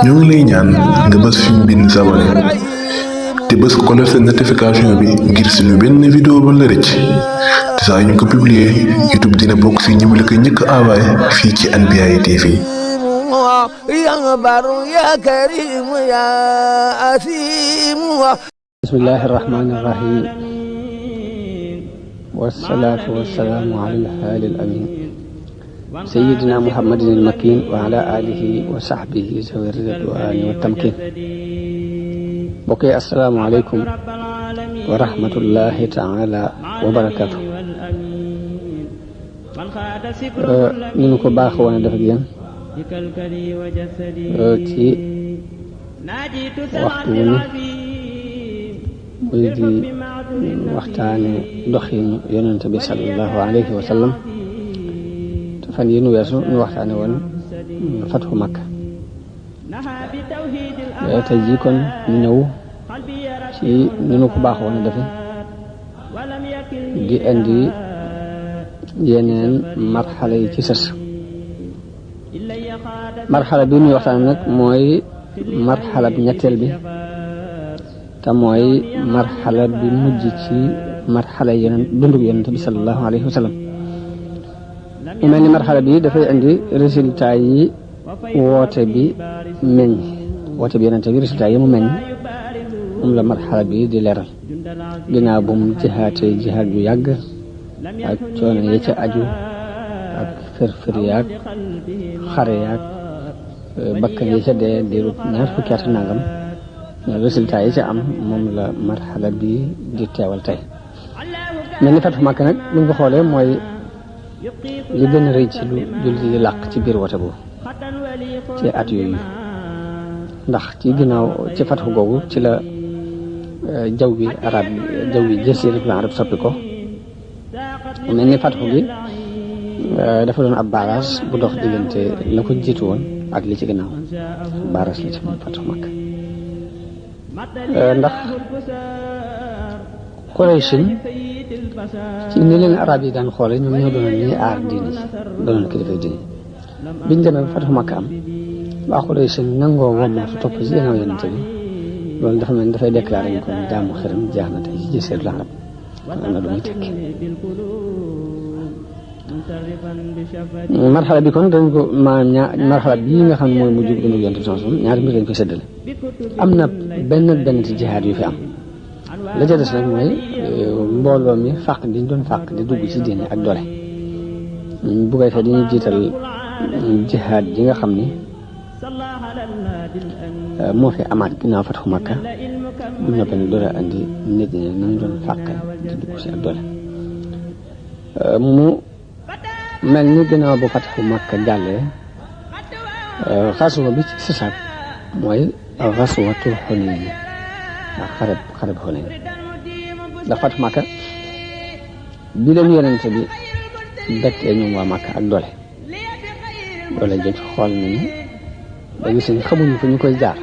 ñoo ngi lay ñaan nga bës fi ñu bind s'abonné te bës ko def notification bi ngir suñu benn vidéo ba la rëcc te saa ñu ko publier YouTube dina bokk si ñu la ko njëkk envoyé fii ci Anbiyahi TV. bismillahi rahmani rahim wasalaatu wasalaamu ala alhaadi al amin sayyidina muhammadin al makin wa ala alihi wa sahbihi zawi ridwani wa tamkin. mbokk yi assalaamu aleykum wa rahmatullahi taala wa barakatu. ni ñu ko baax woon a def ak yéen ci waxtu wu muy di waxtaane doxinu yonente bi sallallahu alayhi wa sallam te fan yi nu weesu ñu waxtaane woon fatxu Makka. tey jii kon ñu ñëw ci ni nu ko baaxoon a defe di indi yeneen marxala yi ci sës. marxala bi nuy waxtaane nag mooy marxala bi ñetteel bi te mooy marxala bi mujj ci marxala yeneen dundug yonent bi sallallahu alayhi wa sallam. mu mel ni marxala bi dafay indi résultat yi woote bi meññ woote bi yonent bi résultat yi mu meññ moom la marxala bi di leeral ginnaaw bu mu jihaatee jihaat ju yàgg ak coono yi ca aju ak fër-fër yaag xare yaag bakkan yi ca dee diiru ñaar fukki at nangam. résultat yi ci am moom la marxala bi di teewal tey. mel ni fatxu Makka nag buñ ko xoolee mooy li gën a rëy ci lu jullit yi làq ci biir wote boobu ci at yooyu ndax ci ginnaaw ci fatxu googu ci la jaww bi arab jaww bi jasiiratul arab soppi ko. mel ni fatxu gi dafa doon ab barrage bu dox diggante la ko jiitu woon ak li ci ginnaaw barrage la ci fatxu Makka. ndax Quraysin ci ni leen arab yi daan xoole ñoom ñoo doonoon ñuy aar diini doonoon kilifa diini biñ demee ba fatxu Makka am waa Quraysin nangoo womatu topp ci ginnaaw yonente bi loolu dafa mel ni dafay déclaré ñu ko jaamu xërëm jeex na tey ci jasiiratul arab kon am na lu muy tekki. marxala bi kon dañ ko marxala bii nga xam ne mooy mujj dundu yonent bi sallallahu alayhi wasallam ñaari mbir lañ koy séddale. am na benn ci jihaad yu fi am la ca des nag mooy mbooloo mi fàq diñ doon fàq di dugg ci diine ak doole bu koy fee dañuy jiital jihaad ji nga xam ni moo fi amaat ginnaaw fatxu Makka bu noppee nag doole andi nit ñi nañ doon fàqe di dugg ci ak doole. mu mel ni ginnaaw bu fatxu Makka jàllee xasuwa bi ci sisaat mooy xasuwatu Xunayn ak xareb Xunayn ndax fatxu Makka bi leen yonente bi bettee ñoom waa Makka ak doole jot xool nañu ba gis ni xamuñu fu ñu koy jaar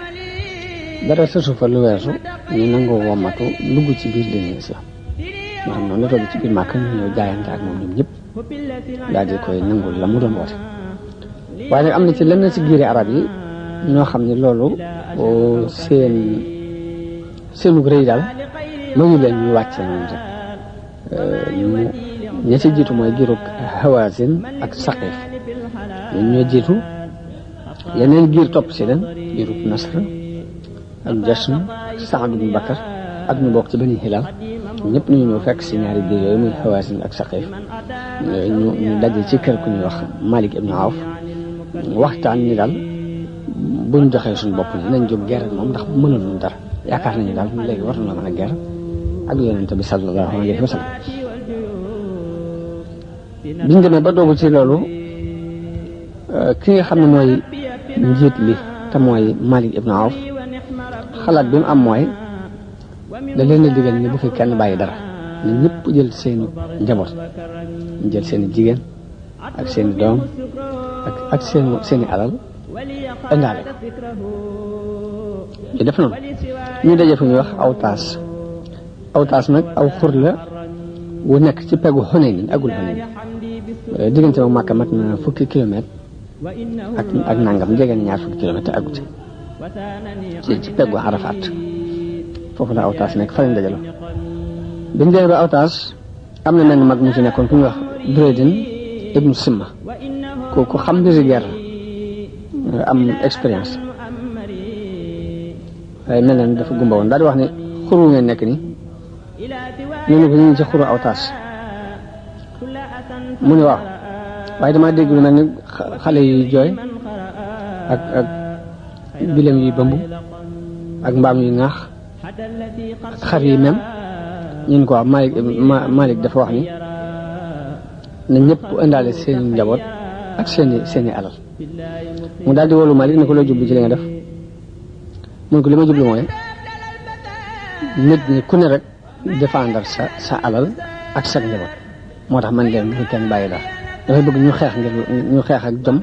dara sësu fa lu weesu ñu nangoo womatu dugg ci biir diine islam nga xam noonu la toog ci biir Makka ñu ñëw jaayante ak moom ñoom ñëpp daal di koy nangul la mu doon woote. waaye nag am na ci lenn ci giiri arab yi ñoo xam ne loolu seenu rëy daal mayu leen ñu wàcce noonu rek ña ci jiitu mooy giirug Hawazin ak Saqif ñoom ñoo jiitu yeneen giir topp si leen giirug Nasr ak Jashm Saad ibn Bakar ak ñu bokk ci Bani Hilal ñëpp ñu ñëw fekk si ñaari giir yooyu muy Hawazin ak Saqif ñu daje ci kër ku ñuy wax Malik ibn Awf waxtaan ni daal buñ joxee suñu bopp ni nañ jóg guerre moom ndax mënaluñ dara yaakaar nañu daal léegi war na mën a guerre ak yonente bi sallallahu alayhi wa sallam. biñ demee ba doogu ci loolu ki nga xam ne mooy njiit li te mooy Malik ibn Awf xalaat bi mu am mooy da leen a digal ni bu fi kenn bàyyi dara ne ñëpp jël seeni njaboot ñu jël seeni jigéen ak seeni doom ak seeni alal indaale ko ñu def noonu ñu daje fu ñuy wax Awtaas nag aw xur la wu nekk ci peggu Xunayn agul Xunayn diggante ak Makka mat na fukki kilomètre ak nangam jege na ñaar fukki kilomètre àggu ci peggu Arafat foofu la Awtaas nekk fa lañ dajaloo bi ñu demee ba Awtaas am na mel mag mu ci nekkoon ku ñuy wax Duraydin ibnu Simma ku xam mbiri guerre am expérience waaye mel na ni dafa gumba woon daal di wax ne xuru ngeen nekk ni ñu ne ko ñu ngi ci xuru Awtaas mu ne waaw waaye damaa dégg lu mel ni xale yuy jooy ak bilem yuy bëmb ak mbaam yuy ŋaax ak xar yi même ñun ko waaw Malik dafa wax ni na ñëpp indaale seen njaboot ak seeni alal mu daal di wóolu Malik ne ko loo jublu ci li nga def mun ko li ma jublu mooy nit ñi ku ne rek défendre sa alal ak sa njaboot moo tax man leen bu kenn bàyyi daal dafay bëgg ñu xeex ak jom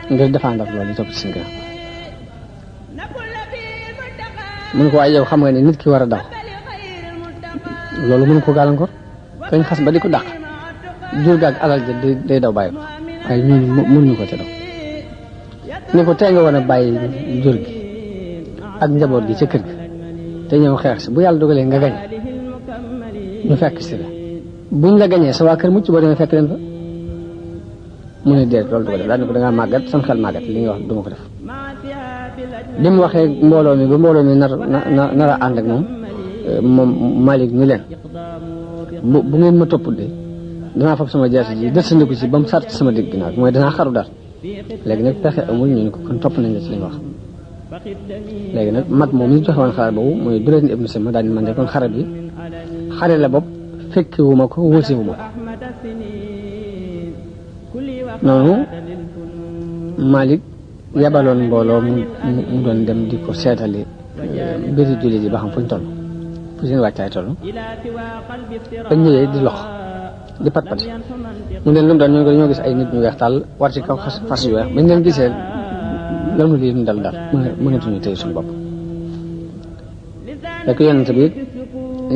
ngir défendre loolu di topp ci seen gën mun ko waaye yow xam nga ne nit ki war a daw loolu mën ko gàllankoor kañ xas ba di ko dàq jur gaag alal ja day daw bàyyi ko waaye ñun mënuñu ko ca daw ne ko tey nga war a bàyyi jur gi ak njaboot gi ca kër gi te ñëw xeex si bu yàlla dogalee nga gañ ñu fekk si la buñ la gañee sa waa kër mucc boo demee fekk leen fa mu ne déet loolu du ko def daal ne ko da ngaa màggat sam xel màggat li nga wax du ma ko def bi mu waxee mbooloo mi ba mbooloo mi nar a ànd ak moom Malik ni leen bu ngeen ma topp de danaa fab sama jaasi ji dësandiku ci ba mu sart sama digg ginnaaw mooy danaa xaru daal léegi nag pexe amul ñu ne ko kon topp nañ la ci li nga wax léegi nag mag moom ñu joxe woon xare boobu mooy Durayd ibnu Simma daal di man de kon xare bi xare la bopp fekkewuma ko wóosiwuma ko noonu Malik yabaloon mbooloo mu doon dem di ko seetali mbiri jullit yi ba xam fuñ toll fu seen wàccaay toll ba ñëwee di lox di pat-pati mu leen lu mu doon ñoo gis ay nit ñu weex tàll war ci kaw fas yu weex bañ leen gisee lanu lii ñu dal mënatuñu tey suñu bopp fekk yonent bi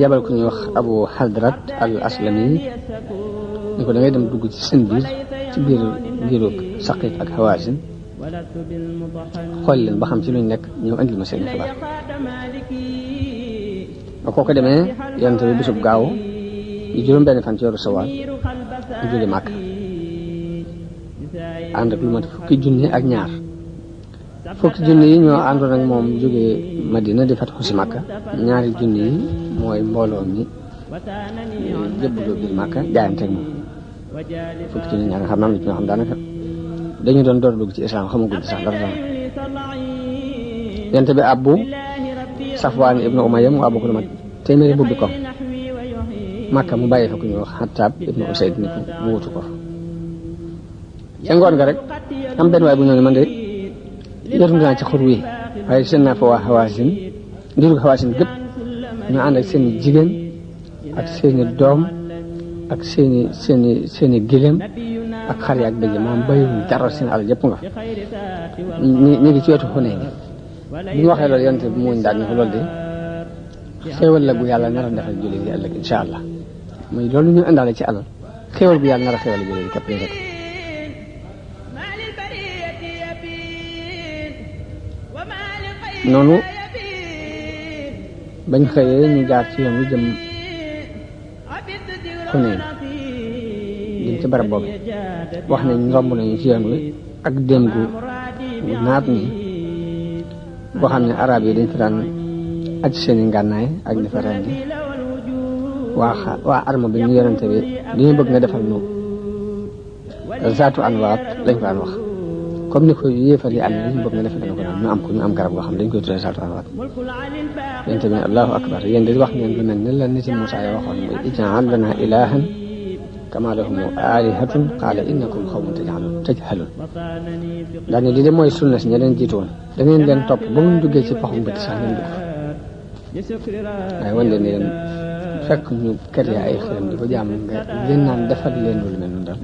yabal ku ñuy wax Abu Hadrat al Aslami ni ko da ngay dem dugg ci seen biir ci biir giiru Saqiif ak Hawaasin xool leen ba xam ci luñ nekk ñëw andil ma seen xibaar ba kooku demee yonent bi bisub gaaw di juróom benn fan ci weeru Sawaal mu jóge Màkka ànd ak lu mat fukki junni ak ñaar fukki junni yi ñoo àndoon ak moom jóge Madina di fatxu si Màkka ñaari junni yi mooy mbooloo mi jëbbaloo biir Màkka jaayante ak moom fukki junni ñaar nga xam naa am na ci ñoo xam daanaka dañu doon door dugg ci islam xamaguñ ci sax dara dara yonent bi abbu Safwaan ibnu Umayya mu abbu ko lu mat téeméeri bubbi ko Màkka mu bàyyi fa ku ñuy wax Xattaab ibnu Usayd ni ko mu wutu ko ca ngoon nga rek am benn waay bu ñëw ne man de jotuñu naa ci xur wi waaye seen naa fa waa Hawaasin ndiru Hawaasin gépp ñu ànd ak seen i jigéen ak seen i doom ak seen i gileem ak xar ak bëj maanaam bàyyiwuñ dara seen alal yëpp nga ñu ngi ci wetu Xunayn bi ñu waxee loolu yonent bi muuñ daal ne ko loolu de xéewal la gu yàlla nar a defal jullit yi ëllëg incha allah muy loolu ñu indaale ci alal xéewal gu yàlla nar a xéewal jullit yi képp rek noonu bañ xëyee ñu jaar ci yoon wi jëm Xunayn jëm ci barab boobu wax nañ romb nañu ci yoon wi ak déem gu naat ni boo xam ne arab yi dañ fi daan aj seeni ngànnaay ak di fa rendi waa arma bi ñu yonente bi dañu bëgg nga defal nu zaatu anwaat lañ ko daan wax comme ni ko yéefar yi amee dañu bëgg nga defal ko ñu am ko ñu am garab goo xam ne dañ koy tuddee zaatu anwaat yonente bi ne allahu akbar yéen de wax ngeen lu mel ne la niti Muusaa ya waxoon mooy ij'al lanaa ilaahan kamaa lahum aalihatun qaala innakum qawmun tajhaluun daal ne lii de mooy sunna si ña leen jiitu woon da ngeen leen topp ba mu duggee ci paxum bët sax ngeen dugg waaye wan leen ne leen fekk ñu kër ya ay xërëm di ko jaam nga leen naan defal leen lu mel noonu daal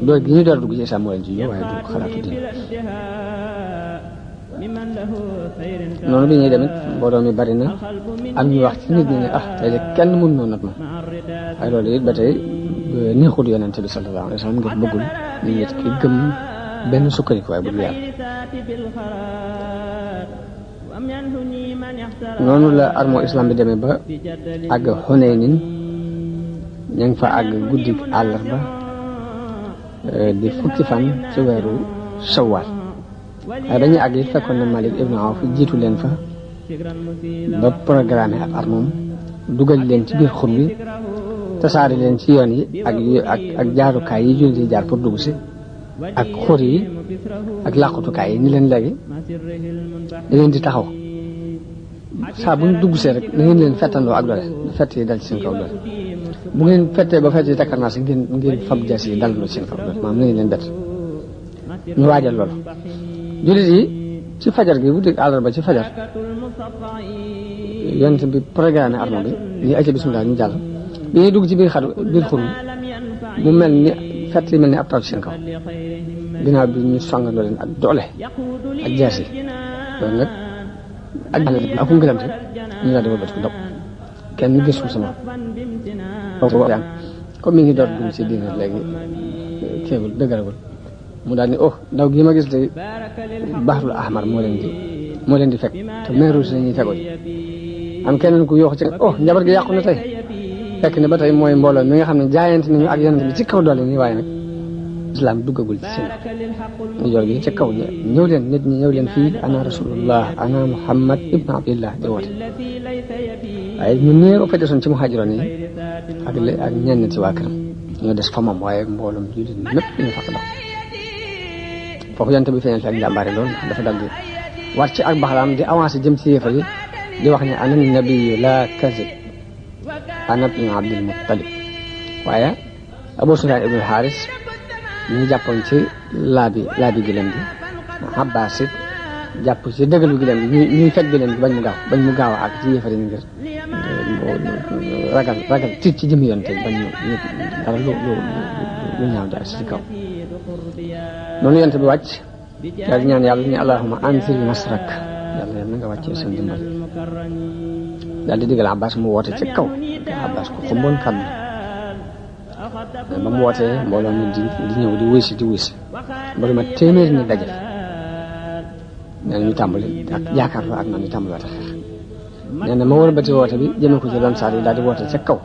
door gi ñu door dugg ci islam moo leen ci ñëw waaye du xalaatu diine noonu bi ñuy demit mbooloo mi bari na am ñu wax ci nit ñi ne tey de kenn mën noo not ma waaye loolu it ba tey neexul yonente bi sallallahu alayhi wa sallam ngir bëggul nit ki gëm benn sukkandikuwaay bu dul yàlla. noonu la armoo islam bi demee ba àgg Xunaynin ña ngi fa àgg guddi àllarba di fukki fan ci weeru Shawwal waaye dañuy àgg it fekkoon na Malik ibnu Awf jiitu leen fa ba programme ab armoom dugal leen ci biir xur bi tasaare leen ci yoon yi ak jaarukaay yi jullit yi jaar pour dugg si ak xur yi ak làqutukaay yi ni leen léegi da leen di taxaw saa bu ñu dugg see rek na ngeen leen fettandoo ak doole fett yi dal ci seen kaw doole bu ngeen fettee ba fett yi takkar naa si ngeen fab jaas yi dal ci seen kaw doole maanaam na ngeen leen bett ñu waajal loolu jullit yi ci fajar gi bu dégg àllarba ci fajar yonent bi programme arme bi ñu acca bismillah ñu jàll bi ñuy dugg ci biir xur mu mel ni fett yi mel ni ab taw ci seen kaw ginnaaw bi ñu songandoo leen ak doole ak jaas yi loolu nag ak ku ngëlamte ñu daal di wëlbati ko daw kenn gisul sama comme mi ngi door dugg ci diine léegi kéegul dëgëragul mu daal ni daw gii ma gis de Bahrul Ahmar moo leen di fekk te mer rouge la ñuy tegoo am keneen ku yooxu ci njabar gi yàqu na tey fekk ne ba tey mooy mbooloo mi nga xam ne jaayante nañu ak yonent bi ci kaw doole nii waaye nag islam duggagul ci seen ñu jor gi ci kaw ñëw leen nit ñi ñëw leen fii ana rasulullah ana Muhammad ibn Abdillah di woote waaye ñu néew fa desoon ci muhaajiroon yi ak ñenn ci waa këram ñoo des fa moom waaye mbooloom jullit ñëpp ñu faq daw foofu yonent bi feeñal fi ak njàmbaare loolu dafa dal di war ci ak baxalaam di avancé jëm ci yéefar yi di wax ne ana nabiyu la kazib ana ibn Abdul Muttalib waaye Abu Sufyaan ibn Haaris ñu ngi jàppoon ci laabi gileem gi Abbaas it jàpp ci dëggalu gileem gi ñuy fekk gileem gi bañ mu gaaw ak ci yéefar yi ngir ragal tiit ci jëmi yoon te bañ dara lu ñaaw di ak ci kaw noonu yonent bi wàcc daal di ñaan yàlla ni allahumma anzil nasrak yàlla na nga wàccee seen dimbal daal di digal Abbas mu woote ci kaw Abbas ko xumboon kàddu ba mu wootee mbooloo mi di ñëw di wuy si ba lu ma téeméeri ni daje nee na ñu tàmbali ak yaakaarloo ak noonu ñu tàmbali waate xeex nee na ma wëlbati woote bi jëmee ko ci Ansaar yi daal di woote ca kaw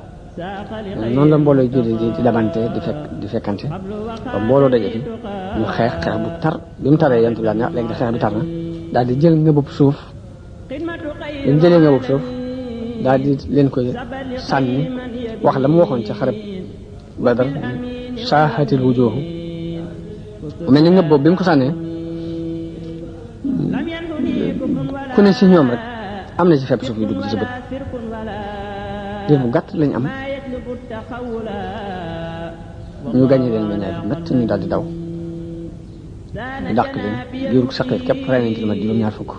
noonu la mbooloo jullit di dabante di fekkante ba mbooloo daje fi ñu xeex bu tar bi mu taree yonent bi daal ne léegi xeex bi tar na daal di jël ngëbub suuf bi mu jëlee ngëbub suuf daal di leen koy sànni wax la mu waxoon ci xareb Badar saahatil wujuuhu mel ni ngëb boobu bi mu ko sànnee ku ne si ñoom rek am na ci fepp suuf yu dugg ci sa bët diir bu gàtt lañ am ñu gàññi leen nga ñaay bu métti ñu daal di daw ñu dàq leen diiru saqiif képp rey nañ ci lu mat juróom-ñaar fukk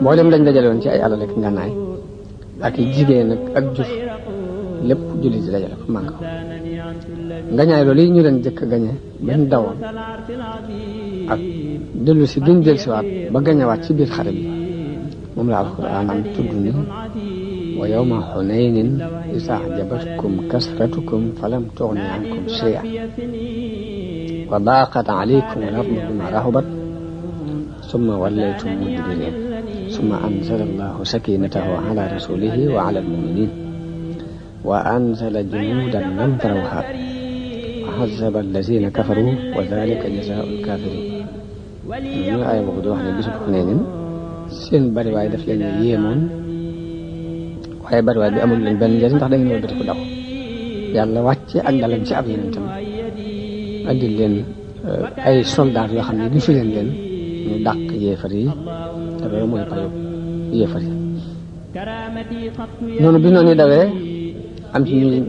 mboolem lañ dajale woon ci ay alal ak ngànnaay ak jigéen ak jur lépp jullit di dajale ko mànk ko ngañaay loolu yi ñu leen jëkk gañe bañ dawoon ak dellu si giñ del siwaat ba gañewaat ci biir xare bi moom la alquran am tudd ni wa yawma xunaynin isa ajabatkum kasratukum falam tughni ankum shay'an wa daqat alaykum al-ardu bima rahabat summa wallaytum mudbirin summa anzala allahu sakinatahu ala rasulihi wa ala al-muminin wa anzala junuudan lam tarawha wa azaba allazina kafaru wa dhalika jazaa'u al-kafirin ñu ay boobu di wax ne bisub Xunaynin seen bariwaay daf leen yéemoon waaye bariwaay bi amul leen benn njëriñ ndax dañu ñëw bëti ko daw yàlla wàcce ak dalam ci ab yonentam andil leen ay soldaar yoo xam ne gisu leen ñu dàq yéefar yi te loolu mooy payu yéefar yi noonu bi noonu dawee am ci ñuy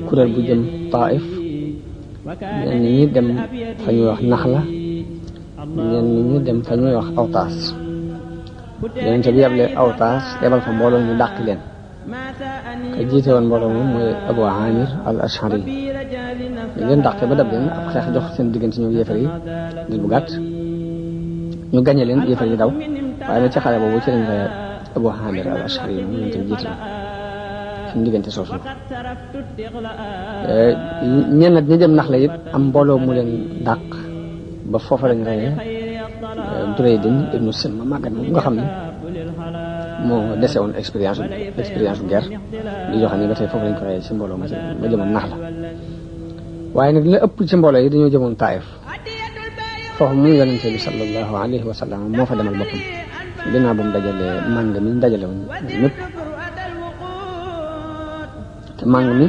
kuréel bu jëm Taif ñenn ñi dem fa ñuy wax Naxla ñenn ñi dem fa ñuy wax Awtaas yonent bi yable Awtaas yebal fa mbooloo ñu dàq leen ka jiite woon mbooloo moom mooy Abu Amir al Ashari ñu leen dàqee ba dab leen ab xeex jox seen diggante ñoom yéefar yi dir bu gàtt ñu gañe leen yéefar yi daw waaye nag ci xare boobu ci lañ rey Abu Amir al Ashari mu yonent bi jiite suñu diggante soosu ñenn ñi jëm Naxla it am mbooloo mu leen dàq ba foofa lañ reyee Duraydin ibnu Simma màggat moom nga xam ne moo dese woon expérience guerre di yoo xam ne ba tey foofu lañ ko reyee ci mbooloo ma jëmoon nax la waaye nag la ëpp ci mbooloo yi dañoo jëmoon Taayif foofu mu yonente bi sallallahu alayhi wa sallam moo fa demal boppam ginnaaw bu mu dajalee màng mi ñu dajale woon ñëpp te màng mi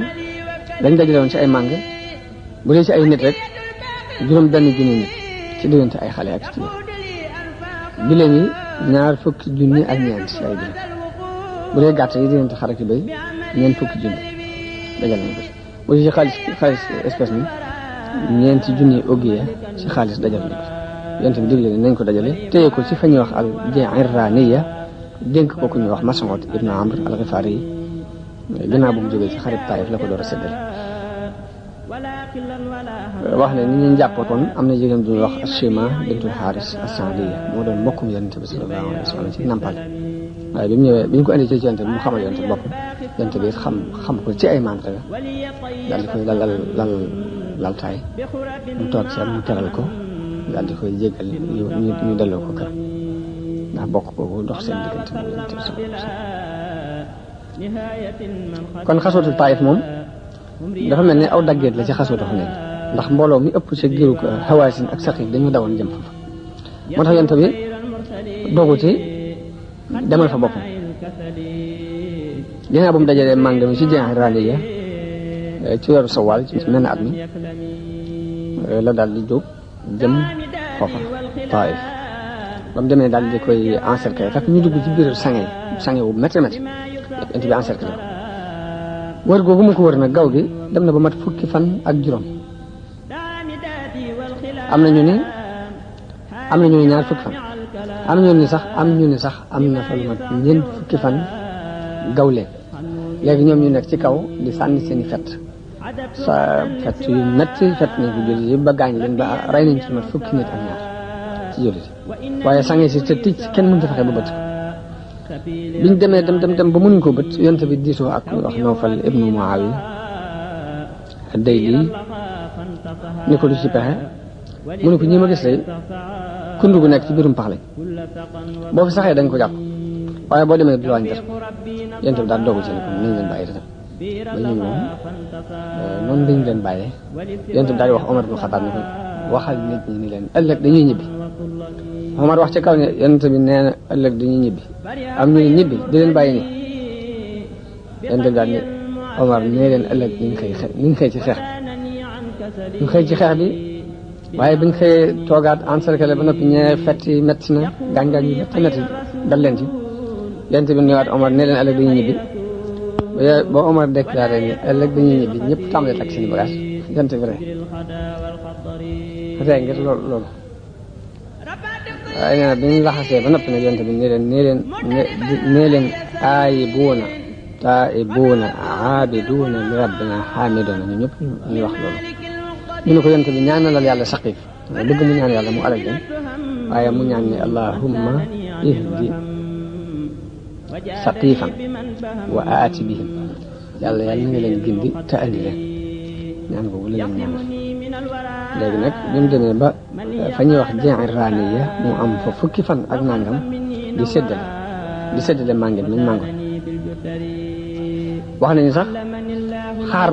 dañ dajale woon ci ay màng bu dee ci ay nit rek juróom benn junni nit ci diggante ay xale ak ci bileen yi 20 junni ak ñeent ci ay bileen bu dee gàtt yi diggante xar ak béy 40 junni dajale nañ ko bu dee ci xaalis espèce mi 4 junni ogiya ci xaalis dajale nañ ko yonent bi digle nañ ko dajale téye ko ci fa ñuy wax al Ji'irraaniya dénk ko ku ñuy wax Mas'ud ibnu Amr al-Ghifari yi ginnaaw bu mu jógee ci xarit Taayif la ko door a séddale wax ne ni ñu jàppoon am na jigéen bu ñuy wax Ashima bintul Xaaris as-Saadiya moo doon mbokkum yonent bi sallallahu alayhi wa sallam ci nampal waaye bi mu ñëwee bi ñu ko indi ci yonent bi mu xamal yonent bi boppam yonent bi xam ko ci ay mandarga daal di koy lal taay mu toog ci mu teral ko daal di koy jégal ñu delloo ko kër ndax bokk boobu dox seen diggante moom yonent bi sallallahu alayhi wa sallam kon xasootu Taayif moom dafa mel ne aw daggeet la ci xasootu Xunayn ndax mbooloo mi ëpp ci giru Hawaasin ak Saqiif dañu dawoon jëm fa moo tax yonent bi doogu ci demal fa boppam ginnaaw bu mu dajalee màng mi ci Ji'irraaniya ci weeru Sawaal ci mel na at mi la daal di jóg jëm foofa Taayif ba mu demee daal di koy encercler fekk ñu dugg ci biir sange wu métti métti yonent bi encercler wër googu mu ko wër nag gaw gi dem na ba mat fukki fan ak juróom am na ñu ni ñaar fukki fan am ñu ni sax am na fa lu mat ñeent fukki fan gaw leen léegi ñoom ñu nekk ci kaw di sànni seen i fett yu metti fett nañ ko jullit yi ba gaañ leen ba rey nañ ci mat fukki nit ak ñaar ci jullit waaye sange si te tic kenn mënut a fexe ba bët biñ demee dem ba mënuñ ko bët yonent bi diisoo ak wax Nawfal ibnu Muawiya ad-Dayli ni ko du ci pexe mu ne ko ñi ma gis lay kundu gu nekk ci biirum pax lañ boo fi saxee dañ ko jàpp waaye boo demee du wàññi def yonent bi daal doogu ci ne ko nañ leen bàyyi itam ba ñu moom noonu lañ leen bàyyee yonent bi daal di wax Omar ibn Khattab ne ko waxal nit ñi ni leen ëllëg dañuy ñibbi Omar wax ci kaw ne yonent bi nee na ëllëg dañuy ñibbi am ñu ne ñibbi di leen bàyyi nii yonent bi daal ne Omar nee leen ëllëg ñu ngi xëy ci xeex ñu xëy ci xeex bi waaye biñ xëyee toogaat encerclé ba noppi ñee fetti metti na gaañ-gaañ yi metti dal leen ci yonent bi newaat Omar nee leen ëllëg dañuy ñibbi ba Omar déclaré ni ëllëg dañuy ñibbi ñëpp tàmbalee takk seen bagage yonent bi rek ngir loolu waaye nee na bi ñu laxasee ba noppi nag yonent bi nee leen aayibuuna taa'ibuuna aabiduuna li rabbina xaamiduuna ñu ñëpp ñu wax loolu ñu ne ko yonent bi ñaanalal yàlla Saqiif bëgg mu ñaan yàlla mu alal leen waaye mu ñaan ne allahumma ihdi Saqiifan wa aati bihim yàlla na nga leen gindi te andi leen ñaan boobu la leen ñaanal léegi nag bi mu demee ba fa ñuy wax Ji'irraaniya mu am fa fukki fan ak nangam di séddale màngin mi màngo wax nañu sax xaar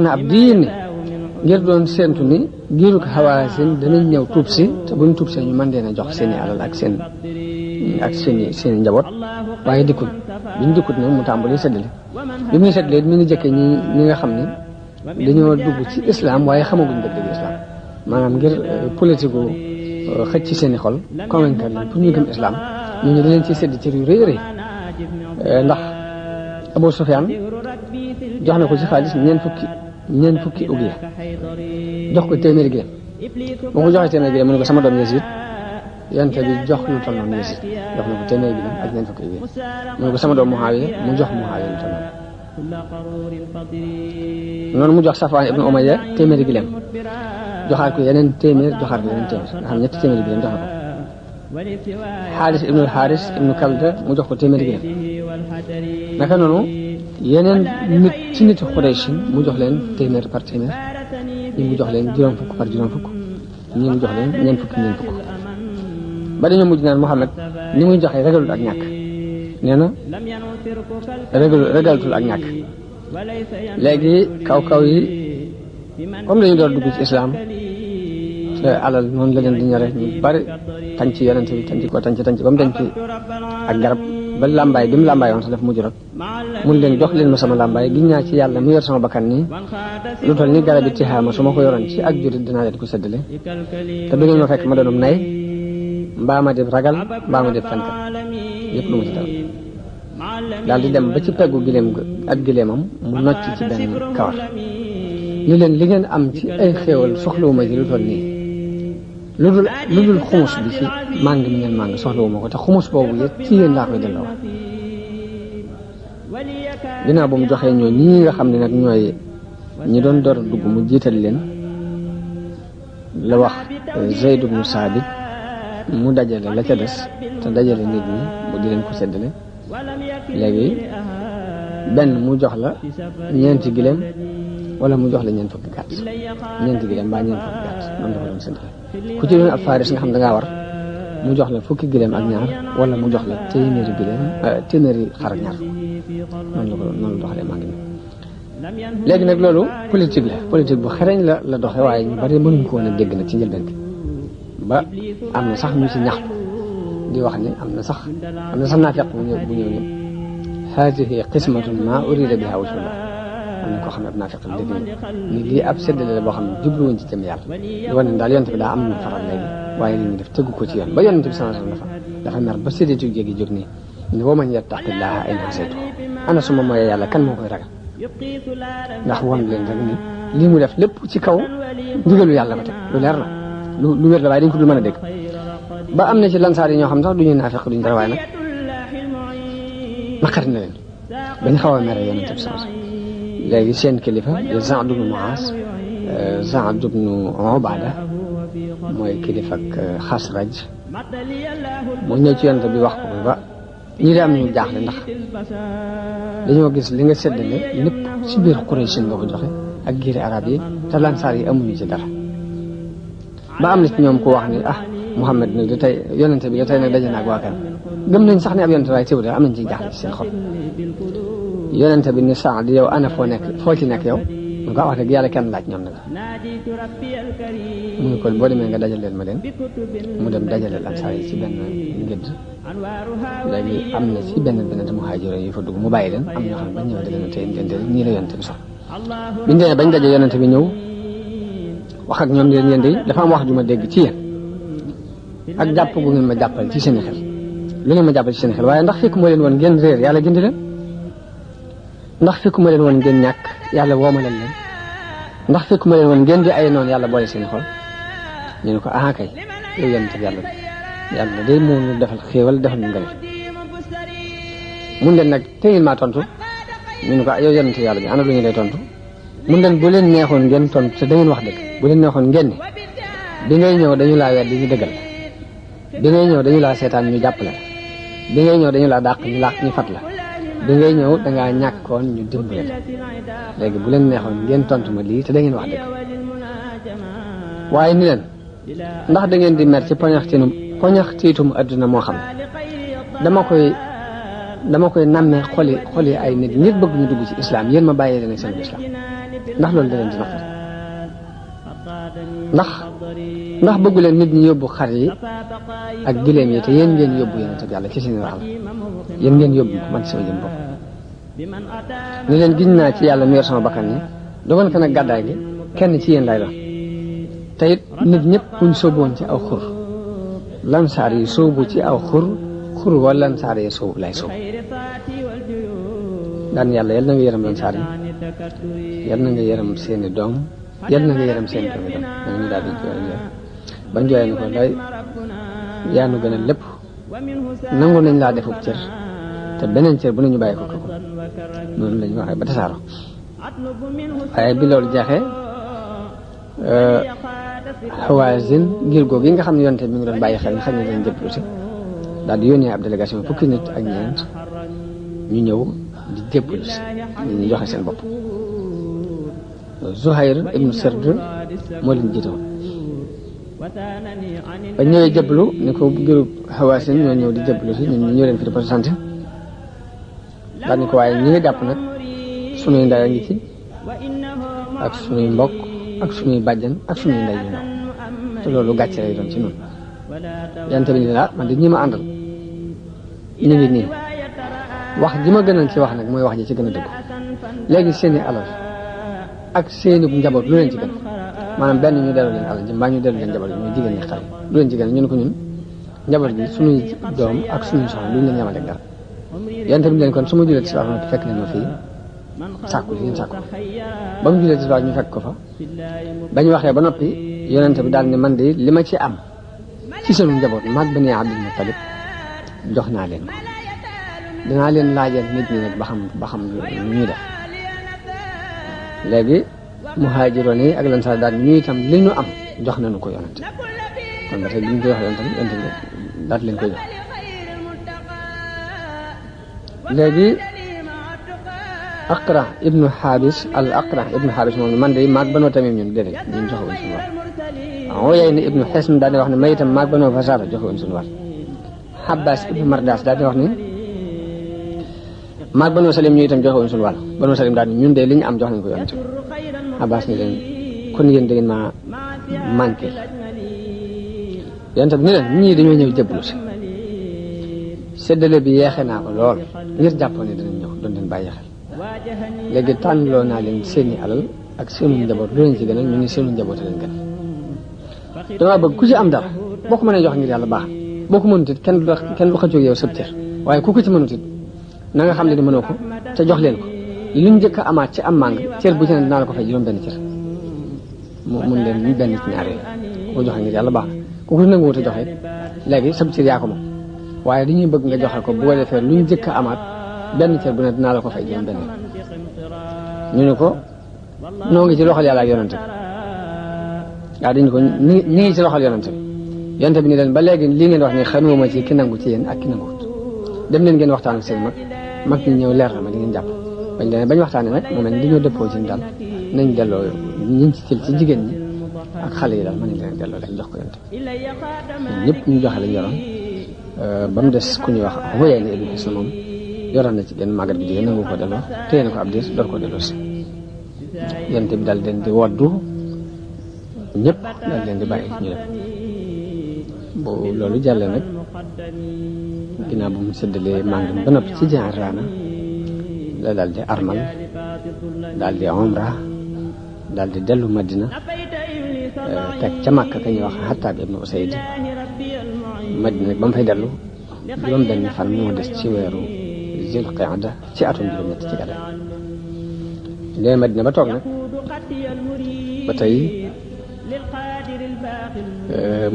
na ab diir ni ngir doon séentu ni giirug Hawaasin danañ ñëw tuub si te buñ tuub see ñu mën leen a jox seen i alal ak seen i njaboot waaye dikkut nag mu tàmbali séddale bi muy séddale mi ngi jëkke ñi nga xam ne dañoo dugg ci islam waaye xamaguñ dëgg islam maanaam ngir politique xëcc ci seen i xol convaincre leen pour ñu gëm islam ñooñu da leen ciy sédd cër yu rëy rëy ndax Abu Sufyaan jox na ko ci xaalis ñeent fukki ugiya jox ko téeméeri gileem boo ko joxee téeméeri gileem mu ne ko sama doom Yazid yonent bi jox lu toll noonu Yazid jox na ko téeméeri gileem ak ñeent fukki ugiya mu ne ko sama doom Muawiya mu jox Muawiya lu toll noonu mu jox Safwaan ibnu Umayya téeméeri gileem joxaat ko yeneen téeméer nga xam ñetti téeméeri gileem jox na ko Xaaris ibnul Xaaris ibnu Kalda mu jox ko téeméeri gileem naka noonu yeneen nit ci nit Quraysh mu jox leen téeméer par téeméer ñi mu jox leen juróom fukk par juróom fukk ñi mu jox leen ñeent fukk ba dañoo mujj naan Muhammad ni muy joxe ragalul ak ñàkk nee na ragalatul ak ñàkk. léegi kaw yi comme dañu door dugg ci islam te alal noonu la leen di ñore ñu bari tànc yonente bi tànc ba mu denc ak garab ba làmbaay bi mu làmbaay woon sax daf mujj rot mun leen jox leen ma sama làmbaay giñ naa ci yàlla mu yor sama bakkan nii lu toll ni garab yi tixaama su ma ko yoroon ci ak jurit dinaa leen ko séddale te du ngeen ma fekk ma doonum nay mbaa ma def ragal mbaa ma def fenkat yëpp lu ma ci dal daal di dem ba ci peggu gileem ak gileemam mu nocc ci benn kawar ñu leen li ngeen am ci ay xéewal soxlawuma ci lu toll nii lu dul xumus bi ci màng mi ngeen màng soxlawuma ko te xumus boobu yëpp ci yéen laa koy delloo ginnaaw bu mu joxee ñoo ñi nga xam ne nag ñooy ñi doon door a dugg mu jiital leen la wax Zayd ibnu Saabit mu dajale la ca des te dajale nit ñi mu di leen ko séddale léegi benn mu jox la ñeenti gileem wala mu jox la ñeent fukki gàtt ñeenti gileem mbaa ñeent fukki gàtt noonu la ko doon séddale ku ci doon ab faaris nga xam da ngaa war mu jox la fukki gileem ak ñaar wala mu jox la téeméeri xar ak ñaar noonu la doxalee maa ngi nii. léegi nag loolu politique bu xereñ la doxe waaye ñu bari mënuñ ko woon a dégg nag ci njëlbeen bi ba am na sax ñu ci ñaxtu di wax ni am na sax naafeq bu ñëw ni haadihi qismatun maa urida biha wajhullah am na koo xam ne ab naafeq la dégg ni lii ab séddale la boo xam ne jubluwuñ ci jëm yàlla di wane ne daal yonent bi daa am ñu faral léegi waaye li ñu def tëggu ko ci yoon ba yonent bi sallallahu alayhi wasallam dafa mer ba séddatu jéegi jóg nii ne wa man yattaqillaha in hasaytu ana suma mooyee yàlla kan moo koy ragal ndax won leen rek ni lii mu def lépp ci kaw ndigalu yàlla ba teg lu leer la lu wér la waaye dañ ko dul mën a dégg ba am na ci lansaar yi ñoo xam sax duñu naafeq duñu dara waaye nag naqari na leen bañ xaw a mere yonent bi sallallahu alayhi wasallam léegi seen kilifa di Saad ibnu Muaaz Saad ibnu Ubaada mooy kilifa ak Xasraj moo ñëw ci yonent bi wax ko ba ñi de am ñu jaaxle ndax dañoo gis li nga séddale lépp ci biir Quraysh nga ko joxe ak giiri arab yi te lansaar yi amuñu ci dara ba am na ci ñoom ko wax ni Muhammad nag da tey yonente bi da tey nag daje naag waa kan gëm nañ sax ne ab yonente waaye teew de am nañ ciy jaaxle ci seen xol yonente bi ni Saad yow ana foo ci nekk yow mu ko wax dëgg yàlla kenn laaj ñoom nag mu ne kon boo demee nga dajaleel ma leen mu dem dajaleel ansaar yi ci benn ngëdd léegi am na ci benn muhaajir yu fa dugg mu bàyyi leen am ñoo xam ne bañ ñëw da leen tey nii la yonente bi sax biñu demee bañ daje yonente bi ñëw wax ak ñoom yéen de dafa am wax ju ma dégg ci yéen ak jàpp gu ngeen ma jàppal ci seen xel lu ngeen ma jàppal ci seen xel waaye ndax fekku ma leen woon ngeen réer yàlla gindi leen ndax fekku ma leen woon ngeen ñàkk yàlla woomalal leen ndax fekku ma leen woon ngeen di ay noonu yàlla boole seen xol ñu ne ko kay yow yonent bi yàlla day moo ñu defal xéewal defal ñu ngëneel mun leen nag te ngeen maa tontu ñu ne ko yow yonent yàlla bi ana lu ñu lay tontu mun leen bu leen neexoon ngeen tontu te da ngeen wax dëgg bu leen neexoon ngeen ni bi ngay ñëw dañu laa wedd ñu dëggal bi ngay ñëw dañu laa seetaan ñu jàppale bi ngay ñëw dañu laa dàq ñu fat la bi ngay ñëw dangaa ñàkkoon ñu dimbale léegi bu leen neexoon ngeen tontu ma lii te da ngeen wax dëgg waaye ni leen ndax da ngeen di mer ci poñaxtiitum adduna moo xam ne dama koy nammee xoli ay nit ñi bëgg ñu dugg ci islam yéen ma bàyyee leen ak seen islam ndax loolu da leen di naqari ndax bëggu leen nit ñi yóbbu xar yi ak gileem yi te yéen ngeen yóbbu yonent bi yàlla ci seen waxal yéen ngeen yóbbu man ci sama jëm bopp ni leen giñ naa ci yàlla mu yor sama bakkan ni dogal ko nag gàddaay gi kenn ci yéen lay doon te it nit ñëpp buñ sóoboon ci aw xur lansaar yi sóobu ci aw xur wala lansaar yi sóobu lay sóobu daan yàlla yal na nga yërëm lansaar yi yal na nga yërëm seeni doom yal na nga yërëm seen doom yi doom ñu daal di jooy bañ jooyee ni ko lay yaa nu gën a lépp nangu nañ laa defub cër te beneen cër bu nañu bàyyi ko ko noonu lañu waxee ba tasaaro waaye bi loolu jeexee Hawazin ngir googu yi nga xam ne yonte mi ngi doon bàyyi xel nga xam ne dañ jëplu si daal di yónnee ab délégation fukki nit ak ñeent ñu ñëw di jëplu si ñu joxe seen bopp Zuhayr ibnu Sird moo leen jiite woon ba ñëwee jëblu ni ko groupe Hawaasin ñoo ñëw di jëblu si ñun ñoo leen fi représenté daal ni ko waaye ñi ngi jàpp nag sunuy ndey a ngi ci ak sunuy mbokk ak sunuy bàjjan ak sunuy ndey yu ndaw te loolu gàcce lay doon ci noonu yante bi ni la man di ñi ma àndal ñu ngi nii wax ji ma gënal ci wax nag mooy wax ji ci gën a dëgg léegi seeni alal ak seeni njaboot lu leen ci gën maanaam benn ñu dellu leen alal ji mbaa ñu dellu leen njaboot yi muy jigéen ñi xale lu leen ci gën ñu ne ko ñun njaboot gi sunuy doom ak sunuy soxna duñ leen yemale dara yante bi leen kon su ma julee tisbaar ma fekk leen ma fii sàkku li ngeen sàkku ba mu julee tisbaar ñu fekk ko fa bañ waxee ba noppi yonente bi daal ne man de li ma ci am ci sunu njaboot maag Bani Abdul Muttalib jox naa leen ko dinaa leen laajal nit ñi nag ba xam ñuy def léegi muhaajiroon yi ak lansaar daal ñu itam li ñu am jox nañu ko yonente kon ba tey bi ñu koy wax yonente bi daal leen koy jox léegi Aqra ibnu Xaabis moom man de maag Banu Tamim ñun déedéet ñun joxewuñ suñu war Uyayna ibnu Xisn daal di wax ne may itam maag Banu Fasaara joxewuñ suñu war Abbas ibnu Mardas daal di wax ni maag Banu Salim ñu itam joxewuñ suñu wàll Banu Salim daal ni ñun de li ñu am jox nañ ko yonente Abbas ni leen kon yéen da ngeen maa manqué yonente bi ni leen ñii dañoo ñëw jëblu si séddale bi yeexe naa ko lool ngir jàppoon ne danañ ñëw doon leen bàyyi xel léegi tànnloo naa leen seeni alal ak seenu njaboot lu leen ci gënal ñu ni seenu njaboot leen gën dama bëgg ku ci am dara boo ko mënee jox ngir yàlla baax boo ko mënut it kenn du xëccoog yow sëb cër waaye ku ko ci mënut it na nga xam ne ni mënoo ko te jox leen ko luñ njëkk a amaat ci am màng cër bu ci ne dinaa la ko fay juróom benn cër mun leen ñu benn ci ñaar yooyu ku ko joxe ngir yàlla baax ku ko nanguwut a joxe léegi sëb cër yaa ko moom waaye dañuy bëgg nga joxe ko bu ko defee luñ njëkk a amaat benn cër bu ne dinaa la ko fay juróom benn ñu ne ko noo ngi ci loxol yàlla ak yonante bi waaw dañu ko ñi ngi ci loxol yonante bi yonante bi ni leen ba léegi lii ngeen wax ni xanuuma ci ki nangu ci yéen ak ki nanguwut dem leen ngeen waxtaan ak seen mag ñi ñëw leer na ma di ngeen jàpp bañ waxtaanee nag mu mel ni dañoo dëppoo ci daal nañ delloo ñiñ ci ci jigéen ñi ak xale yi daal mën nañ leen delloo leen jox ko yonante bi ñëpp ñu joxe lañ yoroon ba mu des ku ñuy wax Uyayna ibnu Hisn moom yoroon na ci benn màggat bi jigéen nangu ko delloo téye na ko ab diir door ko delloo si yonente bi daal leen di woddu ñëpp daal leen di bàyyi ñu dem bu loolu jàllee nag ginnaaw bu mu séddalee màngam ba noppi ci Ji'rana la daal di armal daal di umra daal di dellu Madina teg ca Makka ka ñuy wax Xattaab ibnu Usayd Madina nag ba mu fay dellu juróom benn fan moo des ci weeru Zul Qaada ci atum juróom-ñett ci gàddaay léegi Madina ba toog nag ba tey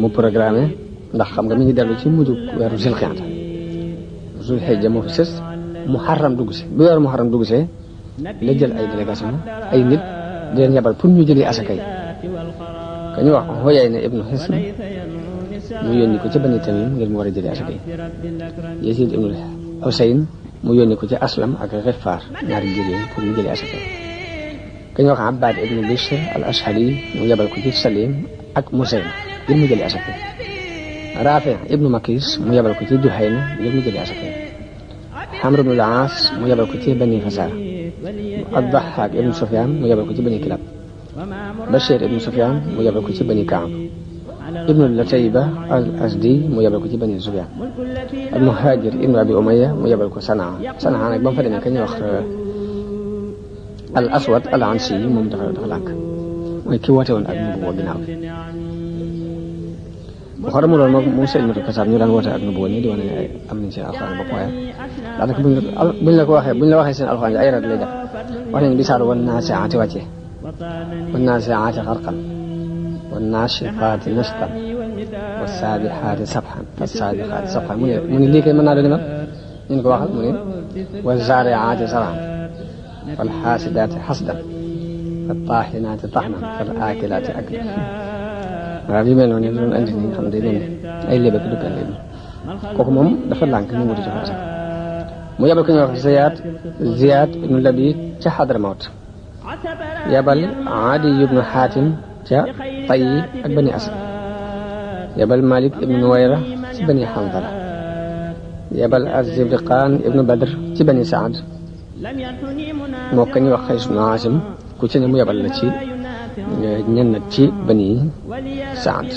mu programme ndax xam nga mi ngi dellu ci mujj weeru Zul Qaada Zul Hijja moo fi sës Muharram dugg si bu weeru Muharram dugg see la jël ay délégation ay nit di leen yabal pour ñu jëlee asaka yi ka ñu wax Uyayna ibnu Hisn mu yónni ko ci Bani Tamim ngir mu war a jëlee asaka yi Yazid ibnu Husayn mu yónni ko ci Aslam ak Ghifaar ñaari ngir yooyu pour ñu jëlee asaka yi ka ñu wax Abbad ibnu Bishr al Ashhali mu yabal ko ci Salim ak Musayna ngir mu jëlee asaka yi Rafi ibnu Makis mu yabal ko ci Juhayna ngir mu jëlee asaka yi Amr ibnu al-Aas mu yabal ko ci Bani Fasaara Ad-Dahhaak ibnu Sufyaan mu yabal ko ci Bani Kilab Bashir ibnu Sufyaan mu yabal ko ci Bani Kaab ibnu Latayba al-Asdi mu yabal ko ci Bani Sufyaan ibnu Haajir ibnu Abi Umayya mu yabal ko Sanaa nag ba mu fa demee ka ñuy wax al-Aswad al-Ansi moom dafa lànk mooy ki woote woon ak nubuwwa ginnaaw bu xaramu loolu moom Sayyidatu Kasaab ñu daan woote ak nubuwwa ñi di wane ne am nañ seen alxuraan bopp waaye daanaka buñ la waxee seen alxuraan ay rat lay def wax nañ bi saar wan naasi'aati wàccee wan naasi'aati xarqan wan naashifaati nashtan was saabixaati sabxan fas saabixaati sabxan mu ne lii kay mën naa doon demal ñu ko waxal mu ne wa zaari'aati zar'an fal xaasidaati xasdan fat taaxinaati taxnan fal aakilaati aklan waaw yu mel noonu doon andi ni nga xam ne day doon ay léebak du pen kooku moom dafa lànk ñu wuti joxe asaka mu yabal ko ñuy wax Ziyaad ibnu Labiid ca Xadramawt yabal Adi ibnu Xaatim ca Tayyi ak Bani Asad yabal Malik ibnu Nuwayra ci bani Hanzala yabal Az-Zibriqaan ibnu Badr ci bani Saad moo ko ñu wax Qays ibnu Aasim ku ci ne mu yabal la ci ñenn ci bani Saad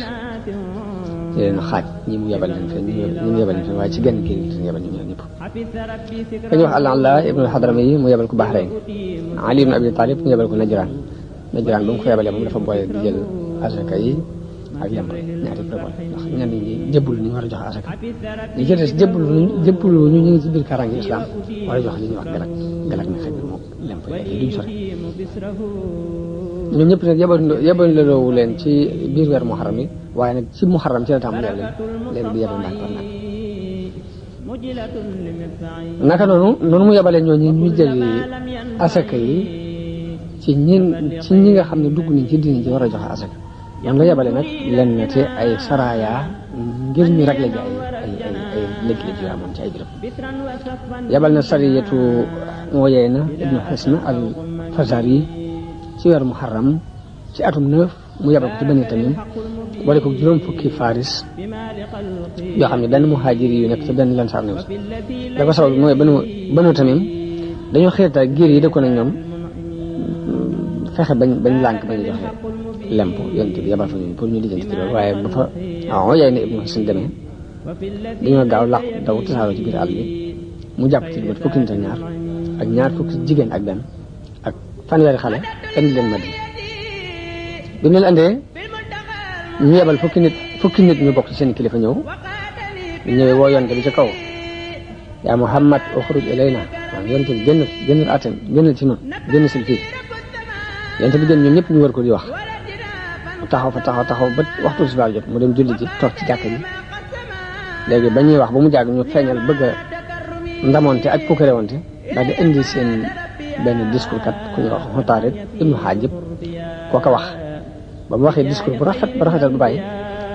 leen xaaj ñi mu yabal leen fenn ñi mu yabal leen fenn waaye ci genn kii ñu yabal ñu ñëpp ka ñu wax Al-Ala ibnu Hadrami mu yabal ko Bahrayn Ali ibnu Abi Talib mu yabal ko Najraan ba mu ko yabalee moom dafa boole di jël asaka yi ak lemp ñaari prévol ndax ñenn ñi jëbbul ni ñu war a joxe asaka li ci des jëbbul ñu ngi ci biir kaaraange islam war a joxe li ñuy wax galak na xëy na moom lemp yi duñ sore ñoom ñëpp nag yebaloo leen ci biir weer muharram yi waaye nag ci muharram ci la tàmbalee leen léegi di yebal ndànk par ndànk naka noonu mu yebalee ñooñu ñu jëli asaka yi ci ñi nga xam ne dugg nañ ci diine ji war a joxe asaka ñoom la yebale nag lenn ci ay saraya ngir ñu régler ji ay léegi-léegi yu amoon ci ay béréb yebal na sariyatu Uyayna ibnu Hisn al-Fazari ci weeru muharram ci atum 9 mu yebal ko ci Bani Tamim boole ko juróom fukki faris yoo xam ne benn muhaajiri yu nekk ci benn lansaar new si la ko sabab mooy Banu Tamim dañoo xeeta giir yi dëkkoon ak ñoom fexe bañ lànk bañ joxe lemp yonent bi yabal fa ñun pour ñu lijjanti ci loolu waaye ba fa Uyayna ibnu Hisn demee dañoo gaaw làq daw tasaaroo ci biir àll bi mu jàpp ci lu mat fukki nit ak ñaar fukki jigéen ak benn ak fanweeri xale indi leen Madina bi ñu leen andee ñu yebal fukki nit ñu bokk ci seen kilifa ñëw ñëwee woo yonent bi ci kaw yaa Muhammad uxruj ilayna waaw yonent bi génnal atem génnal ci noonu génn sil fii yonent bi génn ñoom ñëpp ñu war ko di wax mu taxaw ba waxtu tisbaar jot mu dem julli ji toog ci jàkka ji léegi ba ñuy wax ba mu jàgg ñu feeñal bëgg a ndamonte ak pukkarewante daal di indi seen benn discours kat ku ñu wax Xutaarid ibnu Haajib koo ko wax ba mu waxee discours bu rafet ba rafetal bu bàyyi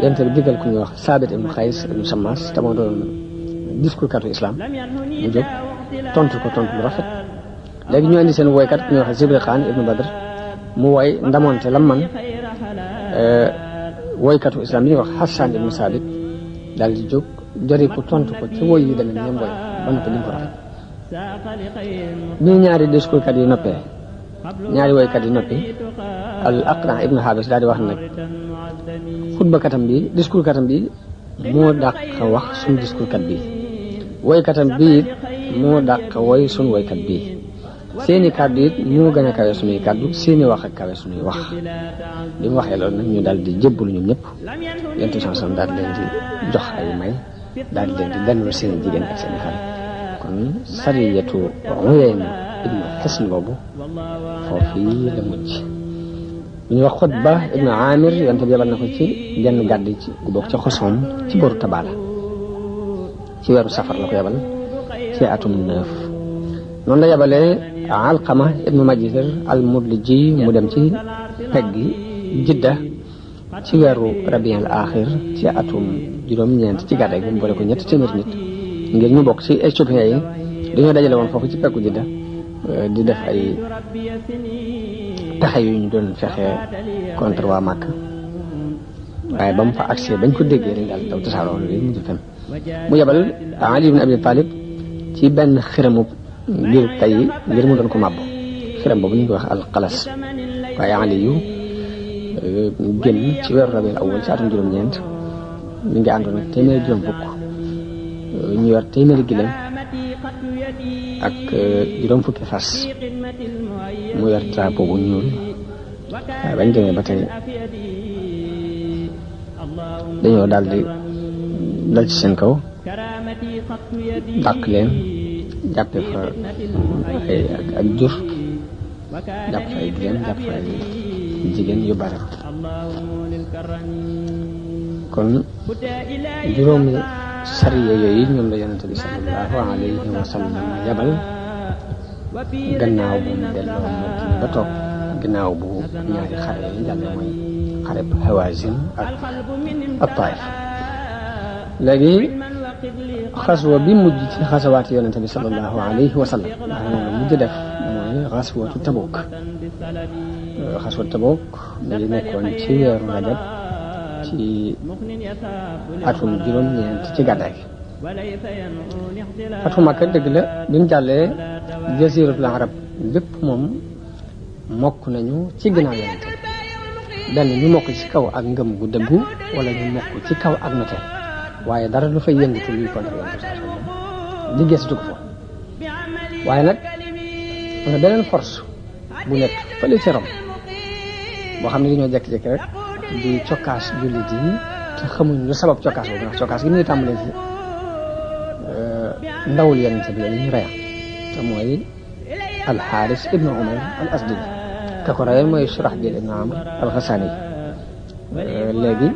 yonent bi digal ku ñuy wax Saabit ibnu Xays ibnu Sammas te moo doon discours katu islam mu jóg tontu bu rafet léegi ñu indi seen woykat ku ñuy wax Zibriqaan ibnu Badr mu woy ndamonte lam man woykatu islam bi ñuy wax Hassan ibnu Saabit daal di jóg jori ko tontu ko ci woy yi demee ñoom woy ba noppi lim ko rafet bi ñaari discours kat yi noppee ñaari woykat yi noppi al Aqra ibnu Habis daal di wax nag xutba katam bi discours katam bi moo dàq wax suñ discours kat bi woykatam bi it moo dàq woy suñ woykat bi seeni kàddu it moo gën a kawe suñuy kàddu seeni wax ak kawe suñuy wax bi mu waxee loolu nag ñu daal di jébbalu ñoom ñëpp yentu chanson daal di leen di jox ay may daal di leen di gànnul seeni jigéen ak seeni xale kon sariyatu Uyayna ibnu Hisn boobu foofii la mujj bu ñuy wax Xutba ibnu Amir yonte bi yebal na ko ci genn gàdd ci gu bokk ci xosoom ci boru Tabaala ci weeru safar la ko yebal ci atum 9 noonu la yebalee Alqama ibnu Majzir al-Mudliji mu dem ci peggi Jidda ci weeru Rabiul Aaxir ci atum juróom-ñeent ci gàddaay gi mu boole ko 300 nit ngir ñu bokk ci éthiopiens yi dañoo dajale woon foofu ci peggu Jidda di def ay pexe yu ñu doon fexe contre waa Màkka waaye ba mu fa accès bañ ko déggee rek daal daw tasaaroo loolu mu fen mu yebal Ali ibn Abi Talib ci benn xiramu ngir tey ngir mu doon ko màbb xiram boobu ñu ngi wax alxalas waaye Ali yu génn ci weeru Rabiul Awwal ci atum juróom-ñeent mi ngi àndoon ak téeméeri juróom fukk ñu yor téeméeri gileem ak juróom fukki fas mu yor drapeau bu ñuul waaye bañ demee ba tey dañoo daal di dal ci seen kaw dàq leen jàppe fa ay ak jur jàpp fa ay gileem jàpp fa ay jigéen yu bare kon juróomi sariya yooyu ñoom la yonente bi sallallahu alayhi wa sallam yabal gannaaw bu mu delloo Madina ba toog gannaaw bu ñaari xare yi jàlle mooy xare Hawazin ak Taif léegi xaswa bi mujj ci xasawaati yonente bi sallallahu alayhi wa sallam ndax moom la mujj def mooy xaswatu Tabuk xaswatu Tabuk mu ngi nekkoon ci weeru Rajab ci atum juróom-ñeent ci gàddaay gi fatu Makka dëgg la bi mu jàllee jasiratul arab lépp moom mokk nañu ci ginnaaw yonent benn ñu mokk ci kaw ak ngëm gu dëggu wala ñu mokk ci kaw ak note waaye dara lu fay yëngatu luy contre yonent di gëstu ko foofu waaye nag am na beneen force bu nekk fële ci Rom boo xam ne dañoo jékki-jékki rek di cokkaas jullit yi te xamuñ lu sabab cokkaas boobu ndax cokkaas gi ñuy tàmbalee ci ndawul yonent bi la ñu reya te mooy alxaaris ibnu umar al asdi ka ko reyoon mooy Surahbil ibnu amr al xasaani léegi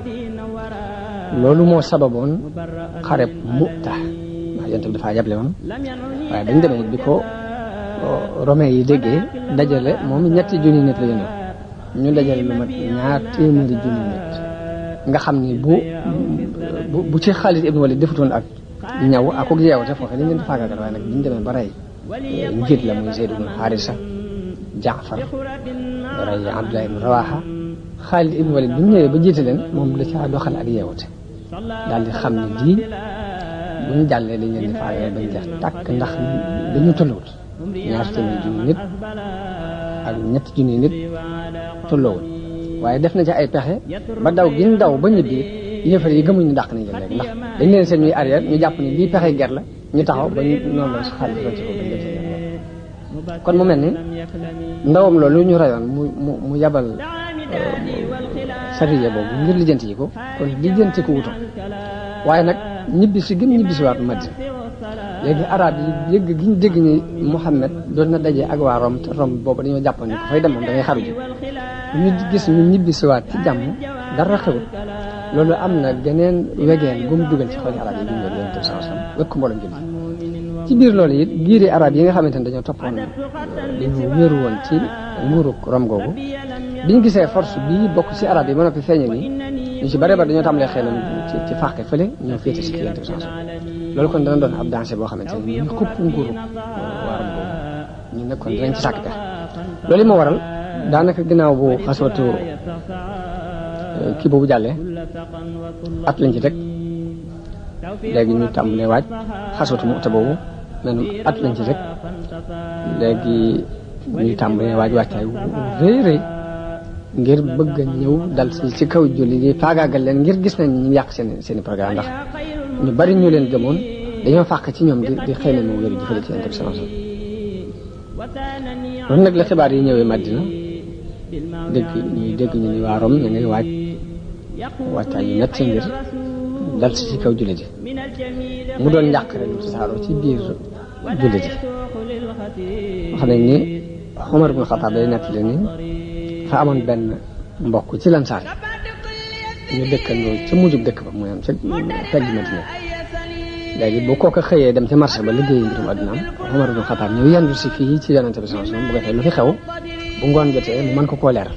loolu moo sababoon xareb Mu'ta ndax yonent bi dafaa yable woon waaye dañ demee bi ko romain yi déggee dajale moom 3 junni nit la ñu dajale lu mat 200 junni nit nga xam ni bu ci Xaalid ibnu Walid defutoon ak ñaw ak ak yeewu te foofu dañ leen di faagaagal waaye nag biñ demee ba rey njiit la muy Zayd ibnu Haarisa Jaafar rey Abdullah ibnu Rawaha Xaalid ibnu Walid bi mu ñëwee ba jiite leen moom da caa doxal ak yeewute daal di xam ne lii bu ñu jàllee dañ leen di faagaagal bañ jeex tàkk ndax dañu tolluwut 200 junni nit ak 3 junni nit tolloowul waaye def na ci ay pexe ba daw gi ñu daw ba ñibbi yëfar yi gëmuñ ñu dàq nañ leen léegi ndax dañ leen seen ñuy arrière ñu jàpp ni lii pexe ger la ñu taxaw ba noonu la su xaalis ci ko bañ leen kon mu mel ni ndawam loolu ñu rayoon mu yabal sariya boobu ngir lijjanti yi ko kon lijjanti ko wutoon waaye nag ñibbisi gën ñibbisiwaat Madina léegi arab yi yëgg gi ñu dégg ni Muhammad doon na daje ak waa Rom te Rom boobu dañoo jàppoon ni ko fay demoon da ngay xaru ji ñu gis ñu ñibbisiwaat ci jàmm dara xewul loolu am na geneen wegeen bu mu dugal ci xoli arab yi bi ñu leen yonent bi sallallahu alayhi wasallam wekk mboolem julli ci biir loolu it giiri arab yi nga xamante ne dañoo toppoon dañoo wéeru woon ci nguurug Rom googu bi ñu gisee force bii bokk ci arab yi ba noppi feeñe ni ñu ci bare ba dañoo tàmbalee xeelam ci fàqe fële ñoo féete ci yonent bi sallallahu alayhi wasallam loolu kon dana doon ab danger boo xamante ne ñu xupp nguurug waa Rom googu ñu nekkoon dinañ ci sàkk pexe loolu yi moo waral daanaka ginnaaw bu xaswatu kii boobu jàllee at lañ ci teg léegi ñu tàmbalee waaj xaswatu Mu'ta boobu men at lañ ci teg léegi ñu tàmbalee waaj waajtaay rëy rëy ngir bëgg a ñëw dal ci kaw julli yi faagaagal leen ngir gis nañ ñu yàq seen programme ndax ñu bari ñu leen gëmoon dañoo fàq ci ñoom di xëy na moo wér jëfale ci Yonent bi sallallahu alayhi wasallam loolu nag la xibaar yi ñëwee Madina dégg ñu ni waa Rom ñu ngay waajtaay yu metti ngir dal ci kaw jullit yi mu doon njàq rek lu tasaaroo ci biir jullit yi wax nañ ni Umar ibn Xattaab day nettali ni fa amoon benn mbokk ci Lansaar yi ñu dëkkandoo ca mujjub dëkk ba mooy am ca pegg Madina léegi bu kooka xëyee dem ci marché ba liggéeyi mbirum addunaam Umar ibn Xattaab ñëw yendu si fii ci Yonent bi sallallahu alayhi wasallam bu ko defee lu fi xew bu ngoon jotee mu mën ko leeral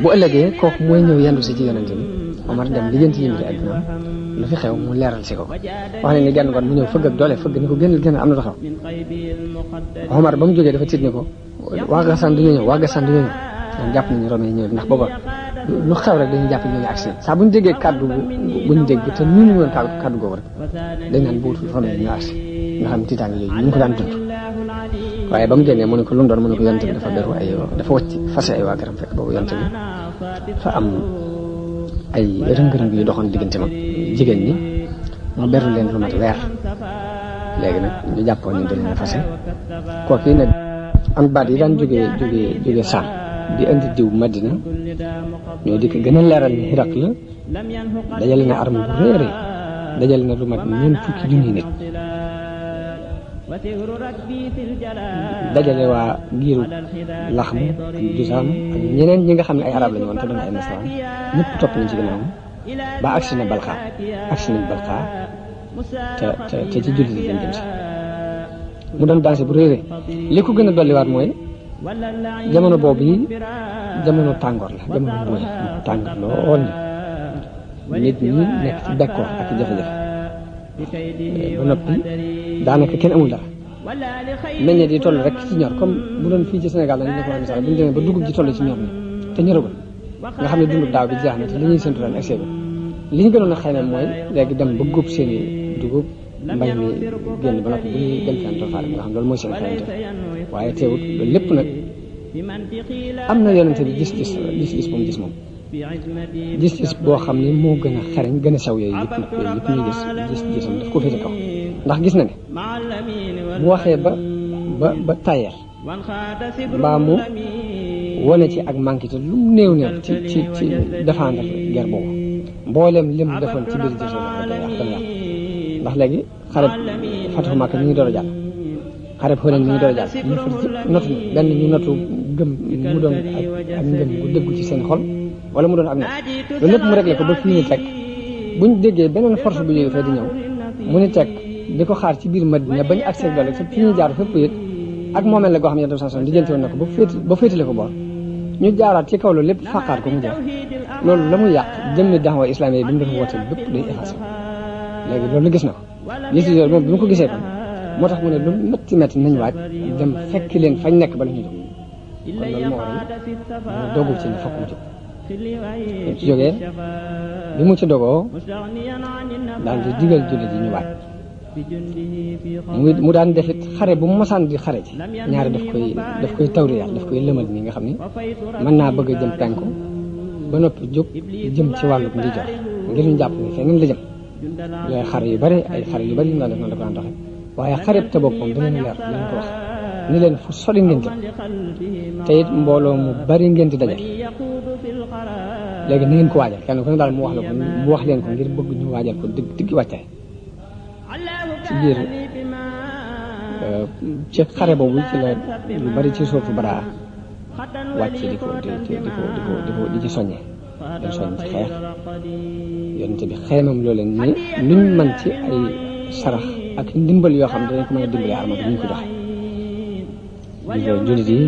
bu ëllëgee kooku mooy ñëw yendu si ci Yonent bi Omar dem lijjanti yi mbiri addunaam lu fi xew mu leeral si ko wax ne ni genn ngoon mu ñëw fëgg ak doole fëgg ni ko génn am na lu xew Omar ba mu jógee dafa tiit ni ko waa Gassane duñu ñëw ñoom jàpp nañu Rome yi ñëw ndax booba lu xew rek dañuy jàpp ñooñu accident saa bu ñu déggee kaddu bu ñu dégg te ñu woon kaddu googu rek dañ naan buutul Rome yi ñu agsi nga xam tiitaange yooyu ñu ngi ko daan dund waaye ba mu génnee mu ne ko lu mu doon mu ne ko Yonent bi dafa beru dafa wacc fase ay waa këram fekk boobu Yonent bi fa am ay rëng-rëng yu doxoon diggante mag jigéen ñi mu beru leen lu mat weer léegi nag ñu jàppoon ni da leen a fase kooku nag am baat yi daan jógee Saam di indi diw Madina ñoo di ko gën a leeral ni Hiraq la dajale na arme bu rëy dajale na lu mat 40 junni nit dajale waa giiru Laxm ak Jusaam ak ñeneen ñi nga xam ne ay arab lañu woon te doon ay nasaraan ñëpp topp nañ ci ginnaawam ba agsi na Balqa te ci jullit yi lañ jëm si mu doon dansé bu réeré li ko gën a dolliwaat mooy jamono boobu yi jamono tàngoor la jamono mooy tàngoor lool nit ñi nekk ci bekkoor ak jafe-jafe ba noppi daanaka kenn amul dara meññeet yi toll rek ci ñor comme bu doon fii ci Sénégal dañu def misaal bu ñu demee ba dugub ji toll ci ñor ni te ñoragul nga xam ne dundu daaw bi jeex na te li ñuy séntu ren excès li ñu gënoon a xayma mooy léegi dem ba góob seen i dugub mbay mi génn ba noppi bu ñuy dem fenn tofaale nga xam loolu mooy seen xayante waaye teewut loolu lépp nag am na yonente bi gis-gis bu mu gis moom gis-gis boo xam ne moo gën a xereñ gën a sew yooyu yëpp nag yooyu yëpp ñuy gis-gisam daf ko féete kaw ndax gis na ne bu waxee ba tayeer mbaa mu wane ci ak manqué te lu néew ci défendre guerre boobu mboolem lim defoon ci biir jëso ndax léegi xareb Fatu Makka mi ngi door a jàll xareb Hunayn mi ngi door a jàll ñu fa notu benn ñu notu gëm mu doon ak ngëm bu dëggu ci seen xol wala mu doon ak not loolu lépp mu réglé ko ba fii ni teg buñ déggee beneen force bu jógee fee di ñëw mu ni teg di ko xaar ci biir Madina bañ accès doole te fi ñuy jaar fépp it ak moomeel la goo xam ne yonent bi sallallahu alayhi wasallam lijjanti woon na ko ba féetale ko boor ñu jaaraat ci kaw loolu lépp faqaat ko mu jeex loolu la muy yàq jëmmi da'wa islamique bi mu doon woote bépp day effacé léegi loolu gis na ko gis yooyu moom bi mu ko gisee kon moo tax mu ne lu métti nañ waaj dem fekk leen fañ nekk ba la ñu jóg kon loolu moo waral mu dogu ci ne fokk mu jóg mu ci jógee bi mu ci dogoo daal di digal jullit yi ñu waaj mu daan defit xare bu mu mosaan di xare ci ñaari daf koy tawriyaat daf koy lëmal nii nga xam ni mën naa bëgg a jëm penku ba noppi jóg jëm ci wàllu ndijoor ngir ñu jàpp ne feneen la jëm yooyu xare yu bari yu bari yu mu daan def noonu la ko daan doxee waaye xare te bopp moom dana leer dinañ ko wax ni leen fu sori ngeen jëm te it mbooloo mu bari ngeen di dajal léegi ni ngeen ko waajal kenn ku ne daal mu wax leen ko ngir bëgg ñu waajal ko digg wàccaay ci biir ci xare boobu ci la lu bari ci suufu Baraa wàcc di ci soññe dañ soññ ci xeex yonente bi xeemam loo leen ni luñ mën ci ay sarax ak ndimbal yoo xam ne danañ ko mën a dimbalee arma bi ñu ko joxe jullit yi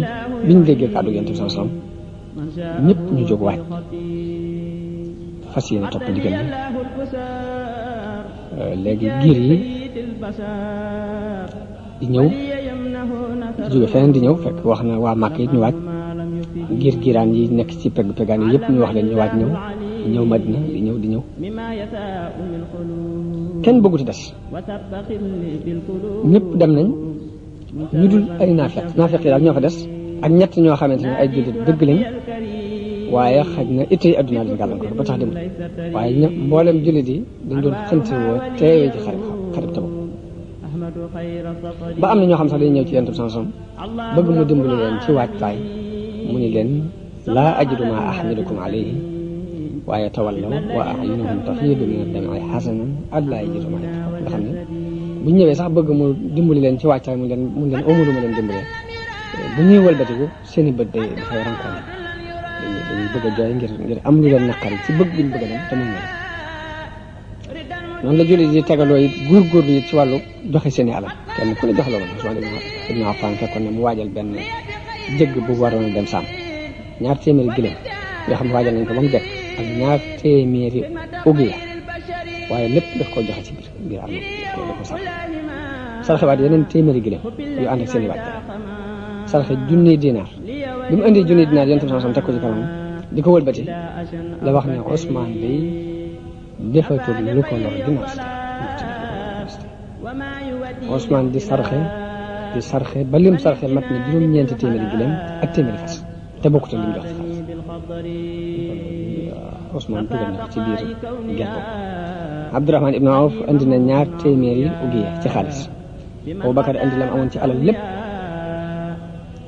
biñ déggee kàddu yonente bi sallallahu alayhi wasallam ñëpp ñu jóg waaj fas yéene topp ndigal bi léegi giir yi di ñëw di jóge feneen di ñëw fekk wax na waa Màkka it ñu waaj giiraan yi nekk ci pegaan yi yëpp ñu wax leen ñu waaj ñëw Madina di ñëw kenn bëgguti des ñëpp dem nañ ñu dul ay naafeq yi daal ñoo fa des ak ñett ñoo xamante ne ay jullit dëgg lañ waaye xaj na ittey adduna leen gàllankoor ba tax demul waaye mboolem jullit yi dañ doon xëntewoo teewee ci xarit Tabuk ba am na ñoo xam sax dañuy ñëw ci Yonent bi sallallahu alayhi wasallam bëgg mu dimbali leen ci waajtaay mu ni leen laa ajidu maa ahmilukum alayhi waaye tawallaw wa a'yunuhum tafiidu mina ad-dam'i hasanan allaa yajidu maa yunfiquun nga xam ne bu ñu ñëwee sax bëgg mu dimbali leen ci waajtaay mu leen amulu ma leen dimbalee bu ñuy wëlbatiku seen i bët dafay rankoon dañuy bëgg a jooy ngir am lu leen naqari ci bëgg buñ bëgg a dem te muy ñëw noonu la jullit yi tegaloo it góorgóorlu it ci wàllu joxe seen i alal kenn ku ne jox la ko Usmaan ibn Affaan fekkoon ne mu waajal benn jëgg bu waroon a dem sàmm 200 gëléem yoo xam ne waajal nañ ko ba mu jekk ak 200 ugiya waaye lépp daf ko joxe ci biir am na ko sarxe waat yeneen 100 gëléem yu ànd ak seen i waajtaay sarxe junni dinaar bi mu indi junni dinaar Yonent bi sallallahu alayhi wasallam teg ko ci kanam di ko wëlbati la wax ne Usmaan day defatul lu ko lor ginnaaw si Usmaan di sarxe ba lim sarxe mat na 900 gëléem ak 100 fas te bokkut lim jox ci xaalis Usmaan dugal na ko ci biir gerte Abdurahmaan ibnu Awf indi na 200 ugiya ci xaalis Abubakar indi lam amoon ci alal lépp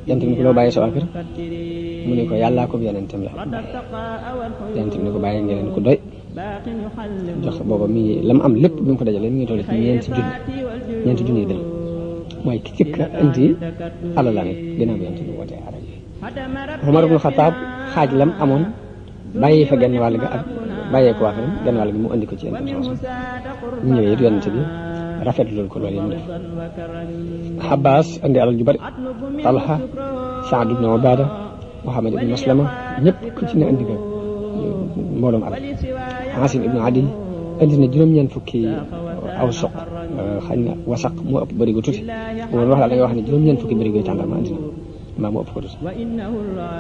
Yonent bi ni ko loo bàyyi sa waa kër mu ne ko yàllaa ko yonentam la Yonent bi ni ko bàyyi ngeen ko doy jox booba mi lam am lépp bi mu ko dajalee mi ngi toll ci ñeenti junni dërëm mooy ki jëkk indi alalam it ginnaaw bi Yonent bi wootee arab yi Umar ibn Xattaab xaaj lam amoon bàyyi fa genn wàll ga ak bàyyee ko waa këram genn wàll gi mu indi ko ci Yonent bi ñu ñëwee it Yonent bi rafetlu loolu ko loolu yi mu def Abbas indi alal ju bari Talha Saad ibn Ubaada Muhammad ibn Maslama ñëpp ku ci ne indi nga mbooloom alal Asim ibn Adi indi na 9 aw soq xañ na wasaq moo ëpp bërigo tuuti moom wax la da nga wax ne 9 bërigo tàndarma indi na mbaa mu ëpp ko dus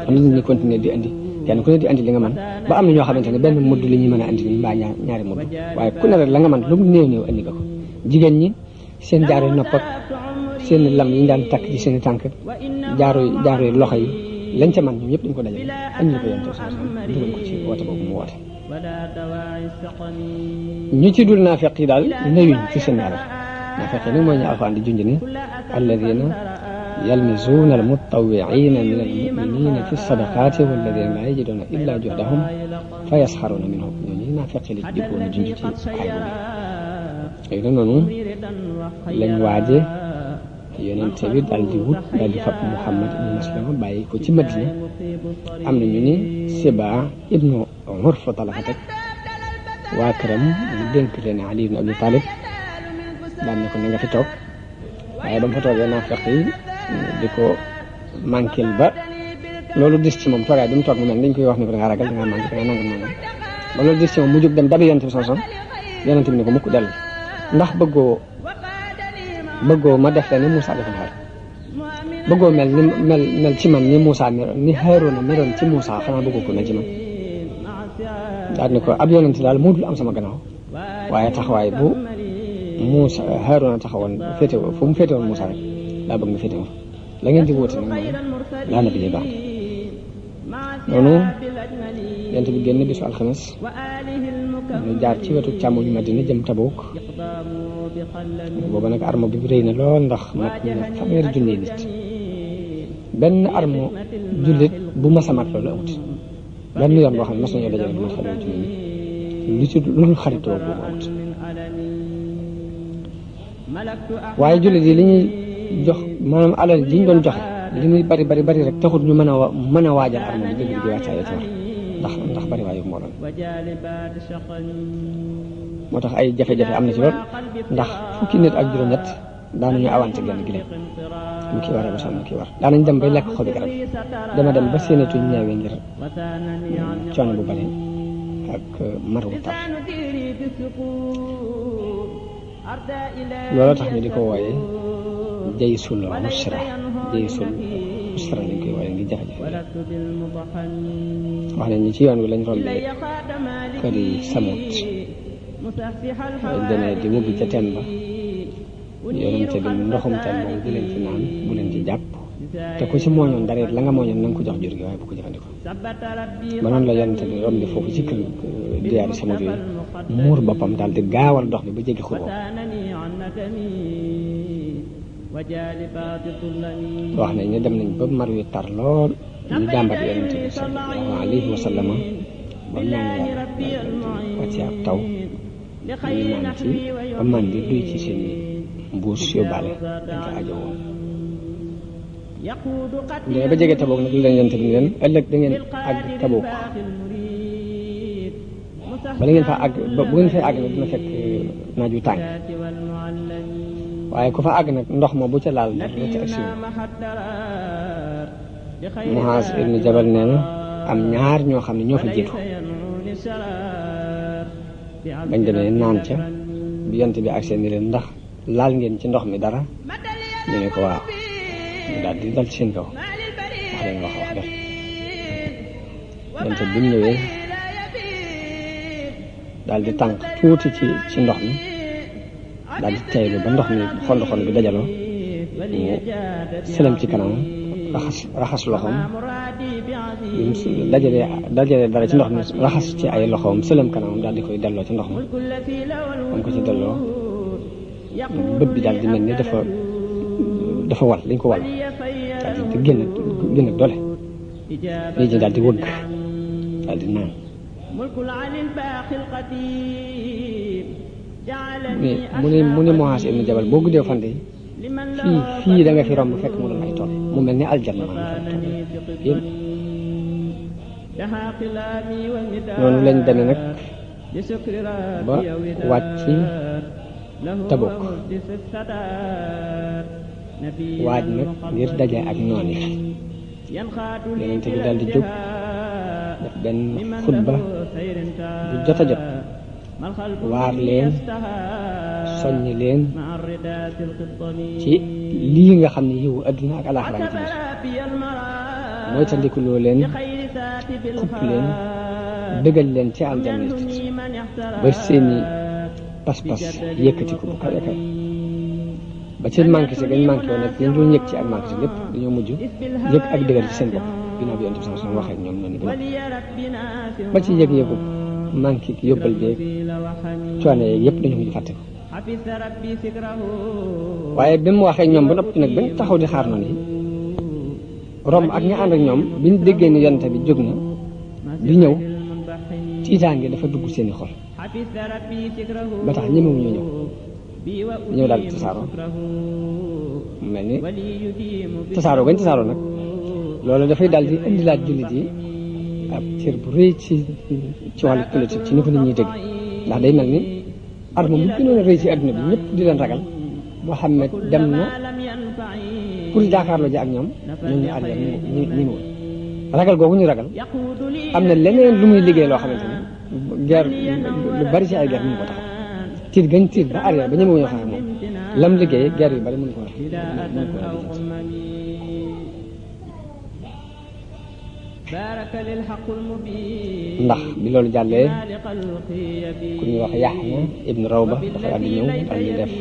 am na ñu continuer di andi kenn ku ne di andi li nga man ba am na ñoo xamante ne benn mudd li ñu mën a andi nii mbaa ñaari mudd waaye ku ne rek la nga man lu mu néew néew andi nga ko jigéen ñi seen jaaro nopp ak seen lam yi ñu daan takk ci seen tànk jaaro loxo yi lañ ca man ñoom ñëpp dañ ko dajale andi ko yonte sa dugal ko ci woote boobu mu woote ñu ci dul naafeq yi daal newuñ ci seen alal naafeq yi nag mooy ñu alxuraan di junj ne alladina yalmizuuna almutawwiina min almuminina fi sadaqaati walladina laa yajiduuna illa juhdahum fa yasxaruuna minhum ñooñu naafeq yi la ci dikkoon a junj ci aay boobu léegi nag noonu lañ waaje yonente bi daal di wut daal di fab Muhammad ibnu Maslama bàyyi ko ci Madina am na ñu ni Siba ibnu Urfata la fa teg waa këram mu dénk leen Ali ibnu Abi Talib daan ne ko na nga fi toog waaye ba mu fa toogee naafeq yi di ko manquil ba loolu dis ci moom toogaay bi mu toog mu mel dañ koy wax ne ko da ngaa ragal da ngaa manqué da ngaa nangam ba loolu dis ci moom mu jóg dem dabi yonente bi sanson yonente bi ne ko mukk dellu ndax bëggoo ma def la ni Moussa defoon xaar bëggoo mel ci man ni Moussa meroon ni Haaruna meroon ci Moussa xanaa bëggoo ko mel ci man daal ni ko ab yonent daal moo dul am sama gannaaw waaye taxawaay bu Moussa Haaruna taxawoon féetewoo fu mu féetewoon Moussa rek laa bëgg nga féetewoo la ngeen di wóote nag mooy laa na bi li baax noonu yonent bi génn bisu alxames ñu jaar ci wetu càmmoñu Madina jëm Tabuk booba nag armo bi rëy na lool ndax mat na 1,000 nit benn armo jullit bu mas a mat loolu amut benn yoon boo xam ne mas nañoo dajale bu mat 1,000 nit lu ci lu dul xaritoo boobu amut waaye jullit yi li ñuy jox maanaam alal ji ñu doon joxe li muy bari rek taxul ñu mën a waajal armo bi dëgg di wàccaay ci war ndax bari waayu moo doon moo tax ay jafe-jafe am na ci lool ndax fukki nit ak juróom-ñett daanañu awante genn gileem mu kii waree ba sonn mu kii war daanañ dem bay lekk xobi garab dama dem ba seenetuñ ñeewee ngir coono bu bari ak mar wu tar looloo tax ñu di ko wooye jaysul usra lañ koy wooye ngir jafe-jafe wax nañ ñi ci yoon wi lañ rombee kër yi Samut demee di mubbi ca teen ba yonente bi ndoxum teen boobu bu leen ci naan bu leen ci jàpp te ku ci mooñoon dara la nga mooñoon na nga ko jox jur gi waaye bu ko jëfandikoo ba noonu la yonente bi rombi foofu ci kër diyaari Samut yooyu muur boppam daal di gaawal dox bi ba jéggi xur boobu wax nañ ne dem nañ ba mar wi tar lool ñu jàmbat yonente bi sallallahu alayhi wa sallam ba ñaan yàlla wàcce ab taw ñu naan ci ba man di duy ci seen mbuus yóbbaale dañ ko ajo woon ba jege Tabuk nag li leen yonente bi ni leen ëllëg da ngeen àgg Tabuk bala ngeen fa àgg bu ngeen fay àgg nag dina fekk naaj wu tàng waaye ku fa àgg nag ndox ma bu ca laal dara la ca agsi Muaaz ibn Jabal nee na am ñaar ñoo xam ne ñoo fa jiitu bañ demee naan ca bi yonent bi agsee ni leen ndax laal ngeen ci ndox mi dara ñu ne ko waaw ñu daal di dal ci seen kaw wax leen wax def yonent bi mu ñëwee daal di tànk tuuti ci ndox mi daal di teylu ba ndox mi xond bi dajaloo mu sëlëm ci kanam raxas loxoom dajale dara ci ndox mi raxas ci ay loxoom sëlëm kanamam daal di koy delloo ci ndox ma am ko ci delloo bët bi daal di mel ni dafa wal liñ ko wal daal di génn doole lii ji daal di wëgg daal di naan mu ne Muaaz ibn Jabal boo guddee fan de fii da nga fi romb fekk mu doon ay tool mu mel ni aljanna yéen noonu lañ demee nag ba wàcc Tabuk waaj nag ngir daje ak noon yi yonent bi daal di jóg def benn xutba bu jot a jot waar leen soññ leen ci lii nga xam ne yiwu adduna ak alaxira ci biir mooy tandikuloo leen xupp leen dëggal leen ci aljanna ba seeni pas-pas yëkkati ko bu kawe kawe ba ci manqué si gañ manqué woon nag ñu doon yëg ci ak manqué si lépp dañoo mujj yëg ak dëggal ci seen bopp ginnaaw bi yonent bi sallallahu alayhi wasallam waxee ñoom noonu ba ci yëg-yëgu manqué yóbbal beeg coono yeeg yëpp dañu mujj fàtte ko waaye bi mu waxee ñoom ba noppi nag bañ taxaw di xaar noonu yi romb ak ña ànd ak ñoom biñ déggee ni yonent bi jóg na di ñëw tiitaange dafa dugg seeni xol ba tax ñemewu ñu ñëw daal tasaaroo mu mel ni tasaaroo gañ tasaaroo nag loolu dafay daal di indilaat jullit yi ab cër bu rëy ci wàllu politique ci ni ko nit ñuy dégg ndax day mel ni arme bu gënoon a rëy ci adduna bi ñëpp di leen ragal Muhammad dem na pour jàkkaarloo ji ak ñoom ñu arrière ñi mu ragal googu ñu ragal am na leneen lu muy liggéey loo xamante ni guerre lu bari ci ay guerre mënu ko taxaw tiit gañ tiit ba arrière ba ñemewuñu wax ak moom lam liggéey guerre yu bari mënu ko ndax bi loolu jàllee ku ñuy wax Yaxya ibn Rawba dafa daal di ñëw daal di def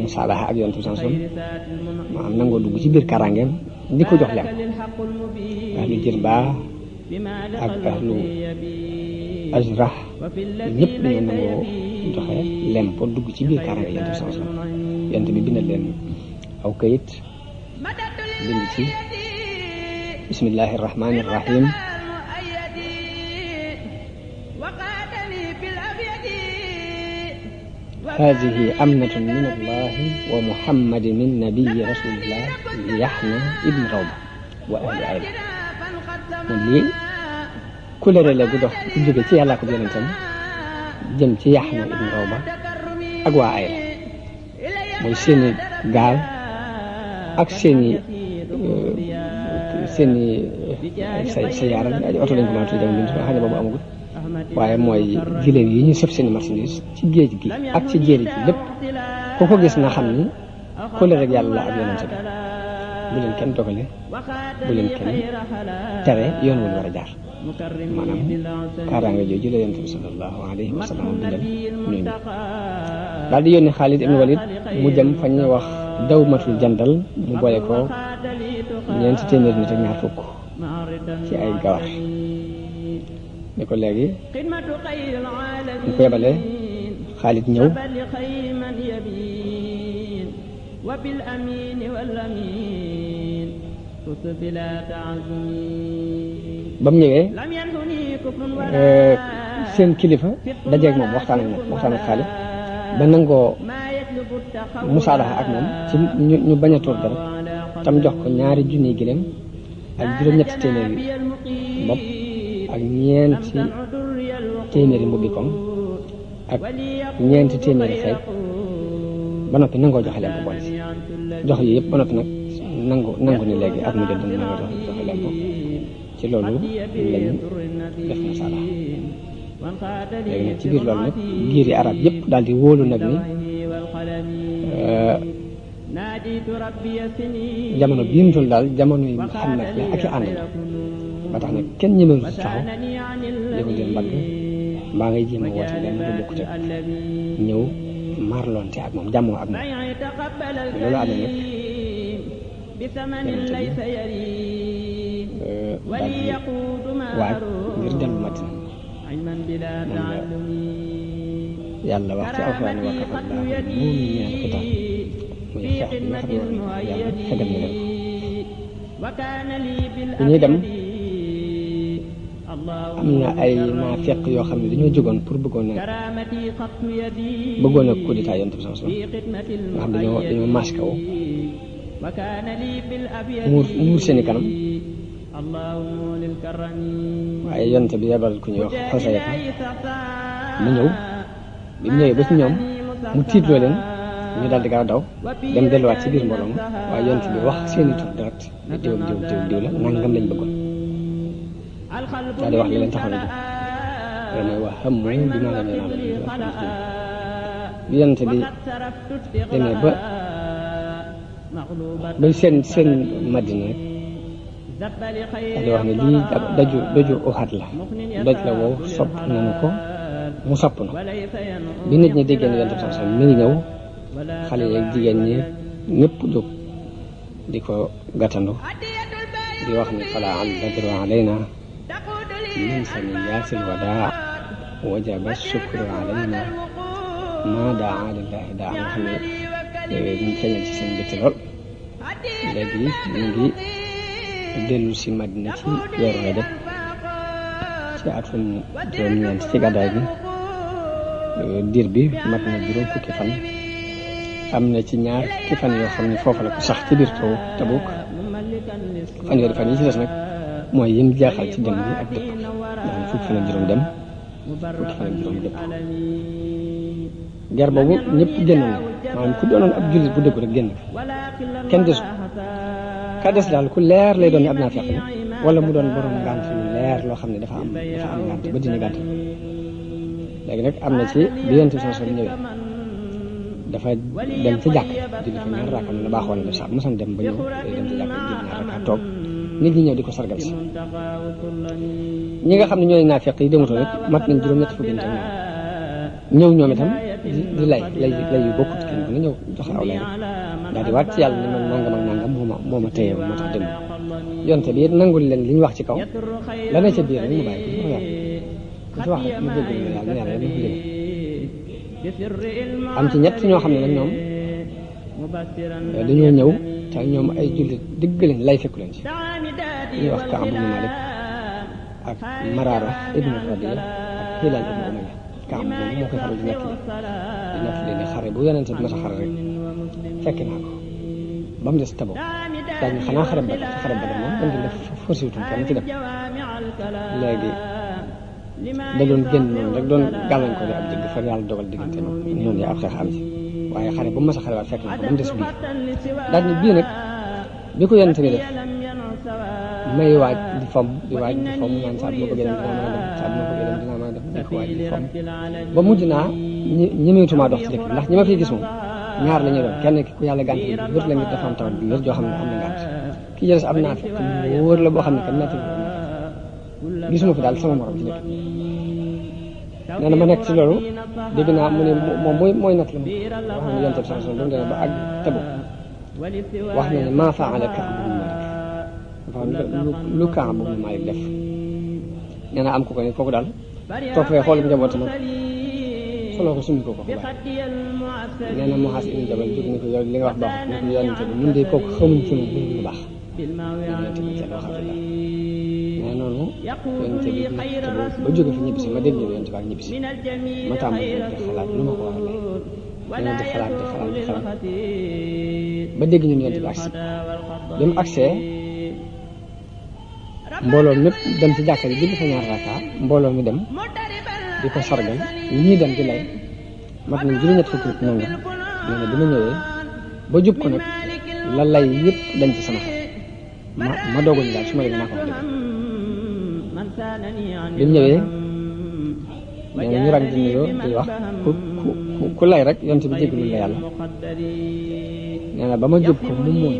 musaalaha ak yonent bi sallallahu alayhi wasallam maanaam nangoo dugg ci biir karangeem di ko jox lem ahlu Jirba ak ahlu Ajrah ñëpp dañoo nangoo joxe lem pour dugg ci biir karange yonent bi sallallahu alayhi wasallam yonent bi bindal leen aw kayit bind ci bismillahi irrahmani irrahim hadihi amnatun min allahi wa muhammadin min nabiyi rasulillah Yaxna ibn Rawba wa ahli ayla moom lii kulére la gu dox ku jóge ci yàllaa ko yonentam jëm ci Yaxna ibn Rawba ak waa ayla mooy seeni gaal ak seeni sa yaaral ay oto lañ ko mën a tuddee jamono bi xam ne boobu amagul waaye mooy giléem yi ñu sëf seeni marchandise ci géej gi ak ci jéeri gi lépp ku ko gis na xam ni kóllëre rek yàlla la ak yonent bi bu leen kenn dogale bu leen kenn tere yoon wu ñu war a jaar maanaam kaaraange jooju la yonent bi sallallahu alayhi wa sallam bindal ñooñu daal di yónni Xaalid ibn Walid mu jëm fa ñuy wax dawmatul jandal mu boole ko ñeenti téeméer nit ak ñaar fukk ci ay gawar ni ko léegi mu ko yebalee Xaalid ñëw ba mu ñëwee seen kilifa dajeeg moom waxtaan ak Xaalid ba nangoo musaalaha ak moom ci ñu bañ a tuur dara tam jox ko 2 junniy gileem ak juróom-ñetti téeméeri bopp ak ñeenti téeméeri mbubbi koŋ ak ñeenti téeméeri xeej ba noppi nangoo joxe leen ko boole si jox yi yëpp ba noppi nag nangu ni léegi at mu jot dana nangoo joxe leen ko ci loolu lañu def musaalaha léegi nag ci biir loolu nag giiri arab yëpp daal di wóolu nag ni jamono bii mu toll daal jamono yi Muhammad la ak i ànd la ba tax nag kenn ñemewul ci taxaw yëngu leen mbagg mbaa ngay jéem a woote leen lu bokkut ak ñëw marlonte ak moom jàmmoo ak moom loolu amee nag yonente bi daal di waaj ngir dellu Madina moom la yàlla wax ci alxuraan wa kafallaahu al-mu'miniina al-qitaal muy xeex bi nga xam ne yàlla fegal na leen bu ñuy dem am na ay naafeq yoo xam ne dañoo jógoon pour bëggoon a coup d'état yonent bi sallallahu alayhi wasallam nga xam dañoo masque wu muur seeni kanam waaye yonent bi yebal ku ñuy wax Xusayfa mu ñëw bi mu ñëwee ba ci ñoom mu tiitloo leen ñu daal di gaaw daw dem delluwaat ci biir mbooloo ma waaye yonent bi wax seeni tur direct diw la nangam lañ bëggoon daal di wax li leen taxaw a jóg loolu mooy wax xam mooy bi ma la nee naa bi yonent bi demee ba seen Madina di wax ne lii doju Uhud la doj la wow sopp nañu ko mu sopp na bi nit ñi déggee ne yonent bi sax mi ngi ñëw xale yeeg jigéen ñi ñëpp jóg di ko gàttandu di wax ni fala al badru alayna min saniyaatil wadaa wajaba shukru alayna ma daa lillahi daa nga xam ne ñu feeñal ci seen bitti lool léegi ñu ngi dellu si Madina ci weeru Rajab ci atum juróom-ñeent ci gàddaay gi diir bi mat na juróom fukki fan am na ci ñaar fukki fan yoo xam ne foofu la ko sax ci biir taw Tabuk fanweeri fan yi ci des nag mooy yim jaaxal ci dem bi ak dëpp ndax fukki fan ak juróom dem fukki fan ak juróom dëpp ger boobu ñëpp génnoon na maanaam ku doonoon ab jullit bu dëggu rek génn kenn desu ka des daal ku leer lay doon ne ab naafeq la wala mu doon borom ngànt lu leer loo xam ne dafa am ngànt ba dina gànt léegi nag am na ci bi Yonent bi sallallahu alayhi wasallam ñëwee dafa dem ci jàkk julli fa ñaar rakka na baaxoon na def sax mosam dem ba ñëw day dem ci jàkk julli ñaar rakka toog nit ñi ñëw di ko sargal si ñi nga xam ne ñooy naafeq yi demutoon rek mat nañ juróom-ñett fukki nit ñëw ñoom itam di lay yu bokkut kenn ku ne ñëw joxe aw lay daal di waat ci yàlla ni man nangam ak nangam moo ma téye moo tax dem Yonent bi it nangul leen li ñu wax ci kaw la ne ca biir rek mu bàyyi ko ku ci wax rek mu dégg la yàlla yàlla na ko dégg am ci ñett ñoo xam ne nag ñoom dañoo ñëw te ñoom ay jullit dëgg lañ lay fekku leen ci ñuy wax Kaab ibn Malik ak Maraara ibnu Rabi'a ak Hilaal ibnu Umayya Kaab moom moo koy faral di nettali ne xare bu Yonent bi mas a xare rek fekk naa ko ba mu des Tabuk daañu xanaa xare ba moom dañ def forcé wutum kenn ci dem léegi da doon génn noonu rek doon gàllankoor ab jëgg fa yàlla dogal diggante noonu ya ab xeex am ci waaye xare ba mu mas a xare waat fekk na ko ba mu des bii daal ni bii nag bi ko Yonent bi def may waaj di fomm naan saa bu ma bëggee dem dinaa mën a dem di ko waaj di fomm ba mujj naa ñemeetuma dox ci dëkk ndax ñi ma fiy gis moom ñaar la ñuy doon kenn ki ku yàlla gànt bi wër la nit dafa am tawat bi wër joo xam ne am na ngànt ki jëles am naa fekk wóor la boo xam ne kenn netti gisuma fi daal sama morom ci dëkk nee na ma nekk ci loolu dégg naa mu ne moom mooy natt la ma wax na ne Yonent bi sallallahu alayhi wasallam ba àgg Tabuk wax na ne maa faala Kaab ibn Malik lu Kaab ibn Malik def nee na am ko ne kooku daal toog fee xoolum njabootam soloo ko summi ko bàyyi nee na Muaaz ibn Jabal jóg ni ko yow li nga wax baaxut ni ko Yonent bi mun de kooku xamuñ ci moom lu baax Yonent bi kenn waxatu la mais noonu Yonent bi ba jóge fi ñibbisi ma dégg ñu Yonent bi ak ñibbisi ma tàmbali di xalaat lu ma ko war a lay di xalaat ba dégg ñu Yonent bi agsi bi mu agsee mbooloo mépp dem ci jàkka ji julli fa ñaar rakka mbooloo mi dem di ko sargal ñii dem di lay mat nañ juróom-ñett fukki nangam nee na bi ma ñëwee ba jub ko nag la lay yëpp dañ ci sama xel ma doogu ñu daal su ma demee naa ko wax dëgg bi mu ñëwee nee na ñu rang di nuyoo di wax ku lay rek Yonent bi jéggalul la yàlla nee na ba ma jub ko mu muuñ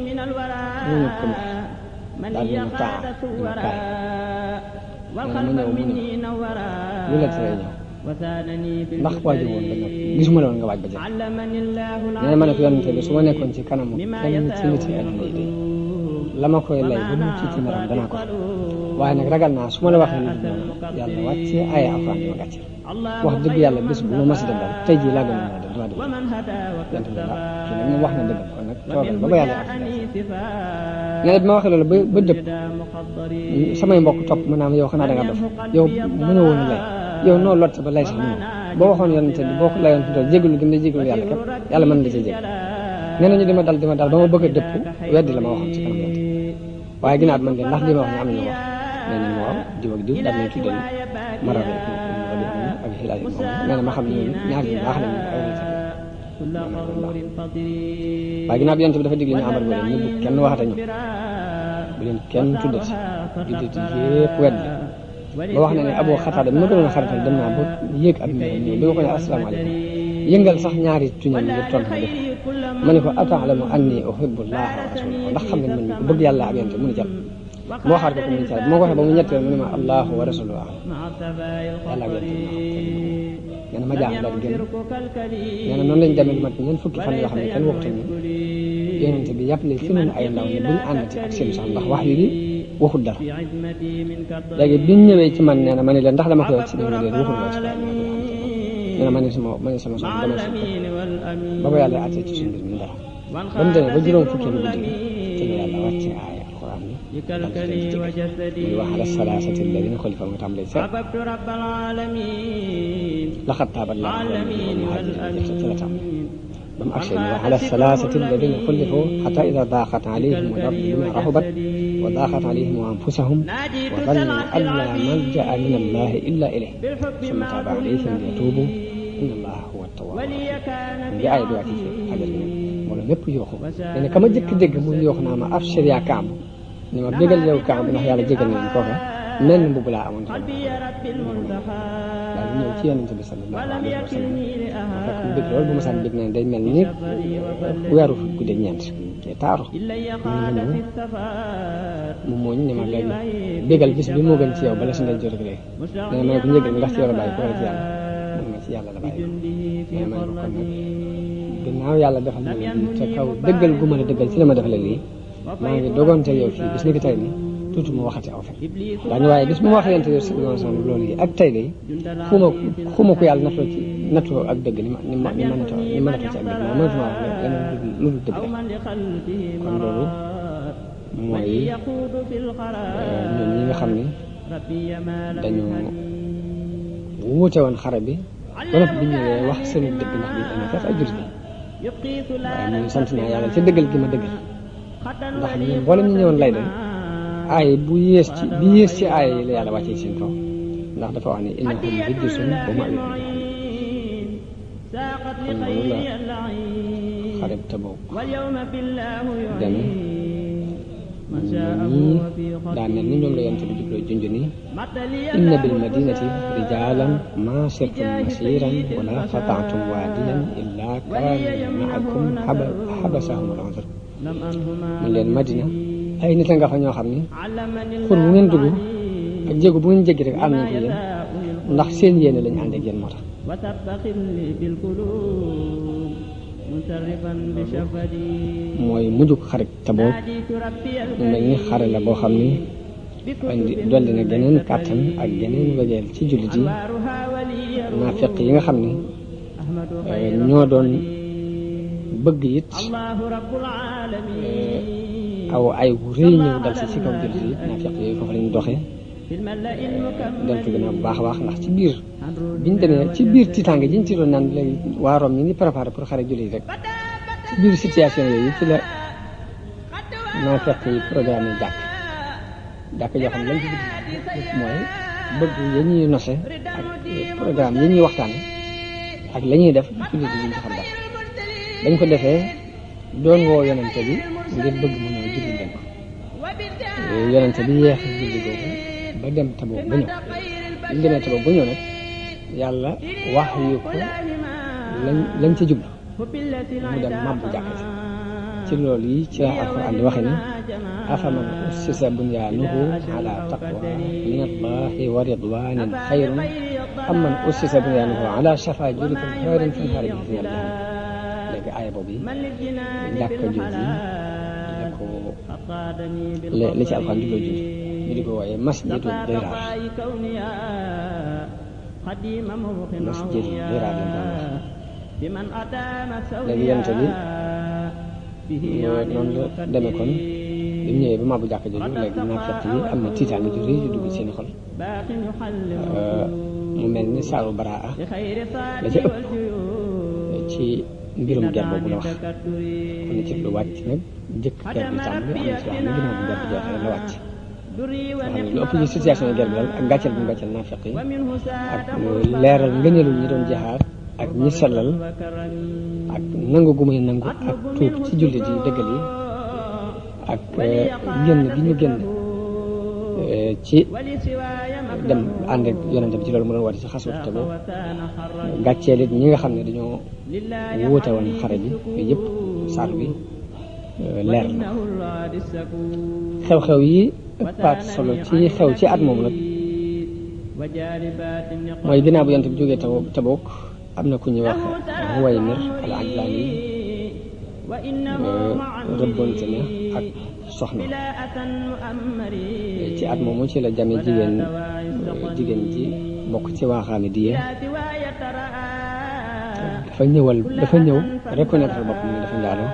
ko daal di ma taa di ma kaay nee na mu ñëw mu ne lu la tere ñëw ndax waajur woon ba noppi gisuma la woon nga waaj ba jël nee na ma ne ko Yonent bi su ma nekkoon ci kanamu kenn ci nit yi àdduna yi de la ma koy lay ba mu ci meram danaa ko waaye nag ragal naa su ma la waxee nit ñi yàlla wàcce ay alxuraan di ma gàcce wax dëgg yàlla bés bu ma mas a dem daal tey jii laa gën a mën a dem damaa dem Yonent bi daal kii nag moom wax na dëgg kon nag toogal ba yàlla ak nee na bi ma waxee loolu ba dëpp samay mbokk topp ma naam yow xanaa da nga dof yow mënoo woon a lay yow noo lot ba lay sax mënoo boo waxoon Yonent bi boo ko layoon fi jégalu gi mu lay jégalu yàlla képp yàlla mën na la cee jég nee nañu di ma dal ba ma bëgg a dëpp weddi la ma waxoon ci kanam Yonent waaye ginnaaw man de ndax li ma wax ñu am nañu wax nee nañu ma waaw diw ak diw daal nañ tuddal Maraara ak Hilaal ibn Umayya nee na ma xam ne ñooñu ñaar ñu baax nañu ay waaye ginnaaw bi Yonent bi dafa digle ñu amal leen ñu bu kenn waxata ñu bu leen kenn tuddati judditi yépp wedd ba wax na ne Abu Xataada bi ma gënoon a xarital dem naa ba yéeg ak ñëw bi ma ko ne asalaamaaleykum yëngal sax ñaari tuñam ngir tontu ma def ma ne ko ata'lamu anni uhibbu llaha wa rasulahu ndax xam ne man mi ko bëgg yàlla ak yonent mu ne jàpp moo xaar ko mu ne jàpp moo ko waxee ba mu ñetteel mu ne ma allahu wa rasuluhu yàlla ak yonent nee na ma jaaxle daal génn nee na noonu lañ demee lu mat ñeent fukki fan yoo xam ne kenn waxutal ñu yonent bi yàppale fi noonu ay ndaw ne buñ àndati ak seen sax ndax wax yi waxul dara léegi biñ ñëwee ci man nee na ma ne leen ndax dama koy wax ci biir ma leen waxul loo ci nee na ma ne sama soxna dama si ba ba yàlla àttee ci suñu mbir mi dara ba mu demee ba juróom fukki lu guddi te la yàlla wàcce aaya alquran ni dal ci leen ci muy wax ala salaasati alladina xulifa nga tàmbalee seet laqad taaba allahu ala muhajirin ci la tàmbalee ba mu agsee ni wax ala salaasati alladina xulifu xata ida daaqat alayhim al-ardu bima raxubat wa daaqat alayhim anfusahum wa dannu an la malja'a min allahi illa ilayh summa taaba alayhim liyatuubu inna allaha huwa at-tawwaabu rahiim ngi aaya bi wàcc ci xajar bi wala lépp yooxu nee na ka ma jëkk dégg muy yooxu naa ma abshir yaa Kaab ni ma bégal yow Kaab ndax yàlla jégal na leen kooka mel ni mbubb laa amoon daal di ñëw ci yonent bi sallallahu alayhi wa sallam fekk mu bég loolu bu ma saan bég na day mel ni weeru guddeeg ñeent te taaru ma ñëw mu mooñ ne ma léegi bégal bis bi moo gën ci yow bala si ndey jot ak léegi nee na ma ne ko njëgal ndax ci yow la bàyyi ko wala ci yàlla ma ci yàlla la bàyyi nee na ma ne ko kon nag ginnaaw yàlla defal na lii te kaw dëggal gu ma la dëggal ci la ma defale lii maa ngi dogoonte yow fii bis ni ki tey ni tuuti mu waxati aw fen daañu waaye bis bu ma waxee yonent bi loolu yi ak tey day xuma ko yàlla nattoo ak dëgg ni ma natoo ci ak dëgg ma mënatuma wax leneen lu dul dëgg rek kon loolu mooy ñun ñi nga xam ni dañu wuute woon xare bi ba noppi bi ñëwee wax seen dëgg ndax bi amee fekk ay jurit waaye man sant naa yàlla ci dëggal gi ma dëggal ndax ñun mboolem ñu ñëwoon lay de aay bu yées ci aay yi la yàlla wàccee seen kaw ndax dafa wax ne innahum rijsun wa ma'waahum kon loolu la xare bi Tabuk dem ñii daa mel ni ñoom la yonent bi jubloo junj ni inna bil madinati rijalan ma sirtum masiran wala qata'tum waadiyan illa kaanu ma'akum habasahum al-'udhr mun leen Madina ay nit la nga fa ñoo xam ni xur bu ngeen dugg ak jéego bu ngeen jéggi rek am nañ ko yéen ndax seen yéene lañu ànd ak yéen moo tax mooy mujjug xarit Tabuk mu mel ni xare la boo xam ni andi dolli na geneen kàttan ak geneen wegeel ci jullit yi naafiq yi nga xam ni ñoo doon bëgg it aw ay wu rëy ñëw dal si kaw jullit yi naafiq yooyu foofu lañu doxee deltu gannaaw bu baax a baax ndax ci biir biñ demee ci biir tiitaange jiñ ci doon naan léegi waa Rome ñi ngi préparé pour xare jullit rek ci biir situation yooyu ci la naafiq yi programme jàkk joo xam ne lañ ci dugg mooy bëgg ya ñuy nose ak programme yi ñuy waxtaane ak la ñuy def jullit yi duñ ci xam dara dañ ko defee doon woo yonente bi ngir bëgg mu ñëw julli leen ko yonente bi yeex julli googu ba dem Tabuk ba ñëw bi ñu demee Tabuk ba ñëw nag yàlla wax yu ko lañ ca jublu mu dem mabbu jàkka ci loolu yi ci la alquran di waxe ni afaman ussisa bunyaanuhu ala taqwa min allahi wa ridwanin xayrun amman ussisa bunyaanuhu ala shafa jurifin xayrin fanhaara bihi fi naari jahannam léegi aaya boobu yi jàkka jooju la ko li ci alquran jubloo jur ñu di ko wooye masjidu diraar masjidu diraar lañ doon wax léegi yonent bi noonu la demee kon bi mu ñëwee ba mabbu jàkka jooju léegi naafiq yi am na tiitaange ju rëy ju dugg ci seen xol mu mel ni saaru baraa la ca ëpp ci mbirum ger boobu la wax am na ci lu wàcc nag jëkk ger bi tàmbali am na ci loo xam ne ginnaaw bu ger bi jeexee la wàcc nga xam ne lu ëpp ci situation ger bi daal ak gàcceel bu mu gàcceel naafiq yi ak leeral ngëneelu ñi doon jihaad ak ñi sellal ak nangu gu muy nangu ak tuub ci jullit yi dëggal yi ak génn gi ñu génn ci dem ànd ak yonente bi ci loolu mu doon woote ci xaswatu Tabuk gàcceel it ñi nga xam ne dañoo wuute woon xare bi yooyu yëpp saar bi leer na xew-xew yi ëppaat solo ci xew ci at moom nag mooy ginnaaw bu yonente bi jógee Tabuk am na ku ñuy wax Huwaymir al-Ajlani rëbbonte na ak soxna ci at moomu ci la jame jigéen ji bokk ci waa Xaamidiya dafa ñëw reconnaître boppam ne dafa njaaloo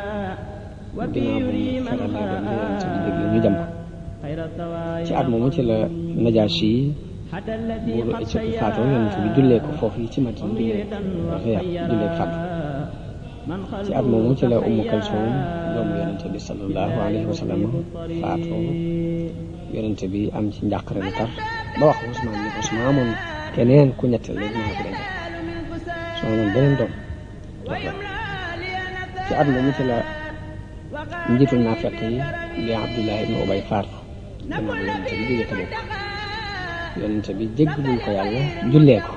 ginnaaw bu mu feralee doon yonent bi dégg ñu jam ko ci at moomu ci la Najaashi buuru Éthiopie faatoo yonent bi jullee ko foofu yi ci Madina jullee ko faatu ci at moomu ci la Ummu Kalsum doomu yonente bi sallallahu alayhi wa sallam faatoo yonente bi am ci njàqare lu tar ba wax Usmaan ni ko su ma amoon keneen ku ñetteel léegi naa ko denc su ma amoon beneen doom ci at moomu ci la njiitul naafeq yi di Abdullah ibn Ubay faatu gannaaw bi yonente bi jógee Tabuk yonente bi jéggalul ko yàlla jullee ko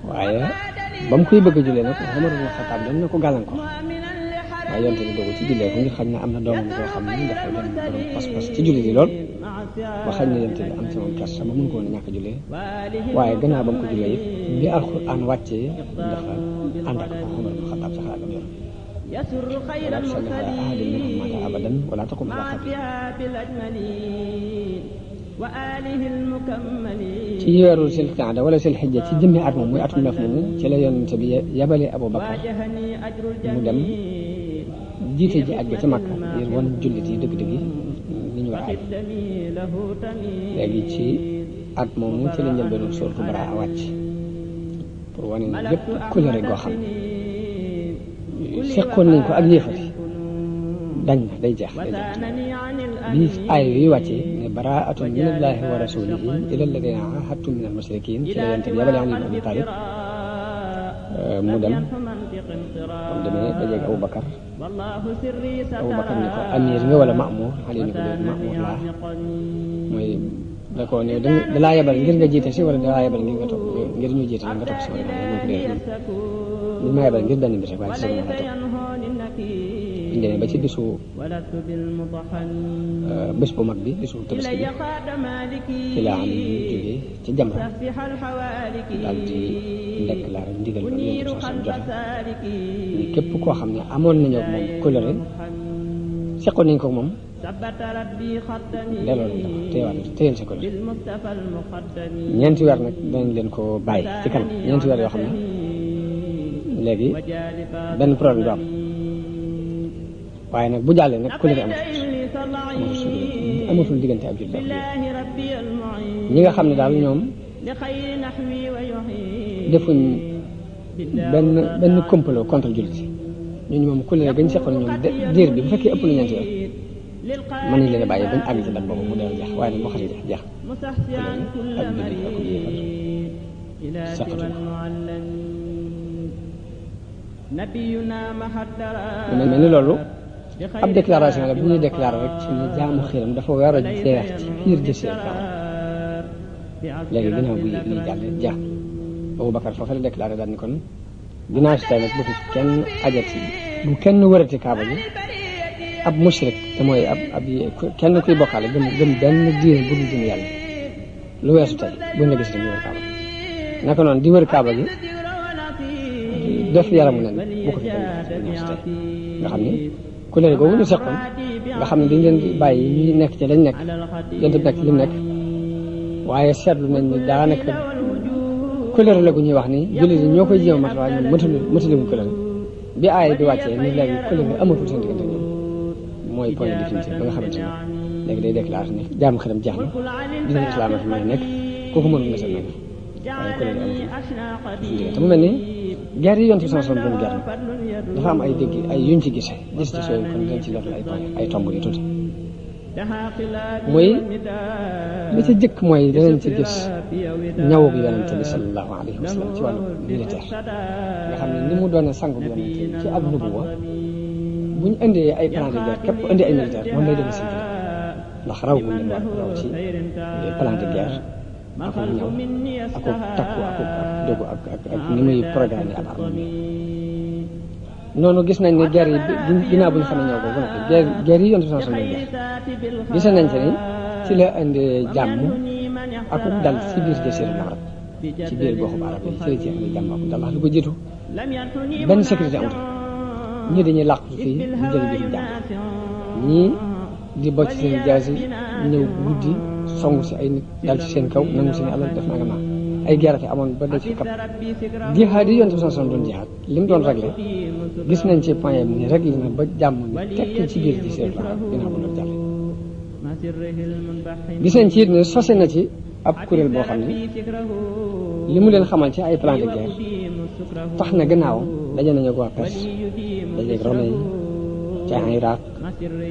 waaye ba mu koy bëgg a jullee nag Umar ibn Xattaab doon na ko gàllankoor waaye yonte bi doogu ci jullee ko ngir xañ na am na doomam boo xam ne dafa doon borom pas-pas ci julli gi lool ba xañ na yonte bi am ci moom kersa ba mun ko woon a ñàkk jullee waaye gannaaw ba mu ko jullee it bi alxuraan wàccee dafa ànd ak ko Umar ibn Xattaab sax raagam yor wala tusalli ala ahadin minhum maata abadan wala taqum ala qabri ci weeru Silqaada wala Silxijja ci jëmmi at moom muy atum neef moomu ci la yonent bi yabale Abu Bakar mu dem jiite ji aj ga ci Makka ngir won jullit yi dëgg-dëgg li ñu war a aj léegi ci at moomu ci la njëlbeenu suuratu Baraa wàcc pour wane ne lépp kulëre goo xam seqoon nañ ko ak yéefar dañ na day jeex bi aay yooyu wàccee ne baraatun min allahi wa rasulihi ila alladina ahadtum min almushrikin ci la yonte bi yabale Ali ibn Abi Talib mu dem comme demee dajeeg Aboubacar ni ko amir nga wala Mamour Ali ni ko dee Mamour laa mooy da ko ne da laa yabal ngir nga jiite si wala da laa yabal ngir nga topp ngir ñu jiite nga topp si wala ñu ko dee li ma yabal ngir benn mbir rek waaye ci sama la topp indee ba ci bés bu mag bi bésu Tabaski bi ci la am jógee ci Jamra daal di déclaré ndigal ba yonent bi sax joxe ni képp koo xam ne amoon nañoo ak moom kóllëre seqoon nañ ko moom delloo lañ ko téyeel sa kóllëre ñeenti weer nag danañ leen ko bàyyi ci kanam ñeenti weer yoo xam ne léegi benn problème du am waaye nag bu jàllee nag kóllëre amatul diggante ab jullit ñi nga xam ne daal ñoom defuñ benn complot contre jullit ñooñu moom kóllëre gañ seqoon ñoom diir bi bu fekkee ëpp na ñeenti weer mën nañ leen a bàyyi bañ àgg ci date boobu mu dee jeex waaye nag boo xasee jeex kóllëre ak jullit ak yéefar seqatuñ ko mu mel ni loolu ab déclaration la bu ñuy déclaré rek ci ni jaamu xiram dafa war a jeex ci biir jësee kaw léegi ginnaaw bu lii jàllee jeex Aboubacar foofu la déclaré daal ni kon ginnaaw si tey nag bu fi kenn ajati bu kenn wërati kaaba gi ab mushrik te mooy ab kenn kuy bokkaale gëm benn diine bu dul diine yàlla lu weesu tey buñ la gis rek ñu wër kaaba gi naka noonu di wër kaaba gi def yaramu nen bu ko fi kenn ginnaaw si tey nga xam ni kóllëre googu ñu seqoon nga xam ne dañ leen di bàyyi ñuy nekk ci lañ nekk yonte bi nekk ci li mu nekk waaye seetlu nañ ni daanaka kóllëre la gu ñuy wax ni jullit yi ñoo koy jéem a mat waaye ñoom mataluñ kóllëre bi aay bi wàccee ni léegi kóllëre amatul seen diggante ñoom mooy point définitif ba nga xamante ne léegi day déclaré ne jaamu xelam jeex na dina islam fi mën a nekk kooku mënul na seen nekk waaye kóllëre amatul te mu mel ni guerre yi yonte bi sama doon guerre dafa am ay dégg ay yuñ ci gis ci sooyu kon dañ ci leeral ay point ay tomb yu tuuti muy li ci jëkk mooy danañ ci gis ñawug yonente bi sallallahu alayhi wa sallam ci wàllu militaire nga xam ne ni mu doone sangu bi yonente bi ci ak nubuwa bu ñu indee ay plan de guerre képp indi ay militaire moom lay demee seen ndax raw gu leen raw ci plan de guerre ak ñëw ak takku ak dogu ak ni muy programme ak arme noonu gis nañ ne guerre yi ginnaaw bu ñu xam ne ñëw boobu nag guerre yi yonent bi sallallahu alayhi wasallam gis nañ ci ni ci la indi jàmm ak dal ci biir jasiiratul arab ci biir goxu arab yi ci la ci indi jàmm ak dal lu ko jiitu benn sécurité amut ñii dañuy làqu fii di jël biir jàmm ñii di bocc seen jaasi ñëw guddi songu si ay nit dal ci seen kaw nangu seen alal def naa nga naa ay guerre fi amoon ba daj fi kap jihaad yi yonent bi sallallahu alayhi wasallam doon jihaad li mu doon réglé gis nañ ci point yi ni réglé na ba jàmm ni tekk ci biir jasiiratul arab ginnaaw bu loolu jàlle gis nañ ci it ne sose na ci ab kuréel boo xam ne li mu leen xamal ci ay plan de guerre tax na gannaaw daje nañu ak waa Perse dajeeg Romain yi ca Irak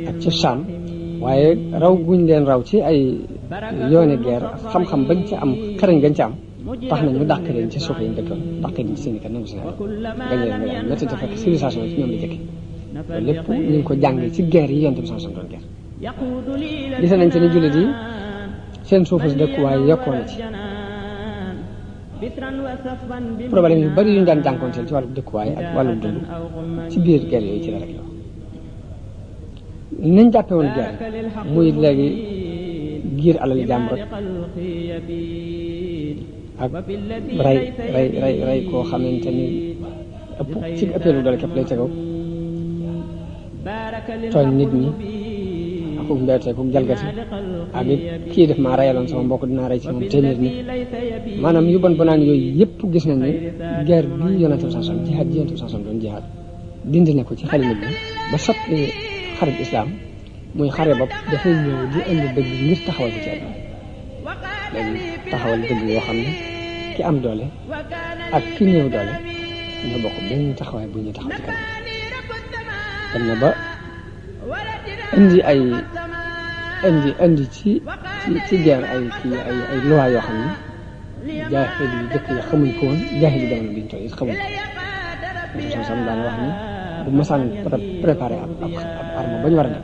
ak ci Sham waaye raw guñ leen raw ci ay yooni guerre xam-xam bañ ci am xarañ gañ ci am tax na ñu dàq leen ci suuf yi ñu dëkkoon dàq leen ci seen i kër nangu seen alal gañe leen nga métti te fekk civilisation ci ñoom la jëkke loolu lépp ñu ngi ko jàngee ci guerre yi yonent bi sallallahu alayhi wasallam doon guerre gis nañ ci ni jullit yi seen suufu si dëkkuwaay yokkoon na ci problème yu bari yu ñu daan jànkoonteel ci wàllu dëkkuwaay ak wàllu dund ci biir guerre yooyu ci la rek yow nañ jàppe woon guerre muy léegi giir alal jàmbur ak rey koo xamante ni ëpp ci ëppeelu doole képp lay tegaw tooñ nit ñi akuk mbeetee kuk jalgati ak it kii def maa reyaloon sama mbokk dinaa rey ci moom téeméer nit maanaam yu bon bonaan yooyu yëpp gis nañ ne guerre bi yonent bi sallallahu alayhi wasallam jihaad ji yonent bi sallallahu alayhi wasallam doon jihaad dindi na ko ci xel nit ñi ba soppi xarit islam muy xare bopp dafay ñëw di indi dëgg ngir taxawal ko ci àdduna léegi taxawal dëgg yoo xam ne ki am doole ak ki néew doole ñoo bokk benn taxawaay bu ñuy taxaw ci kanam dem na ba indi ci guerre ay loi yoo xam ne jaahil yi jëkk yi xamuñ ko woon jaahil yi jamono biñ toll it xamuñ ko sam daan wax ni bu masaan préparé ab arme ba ñu war a dem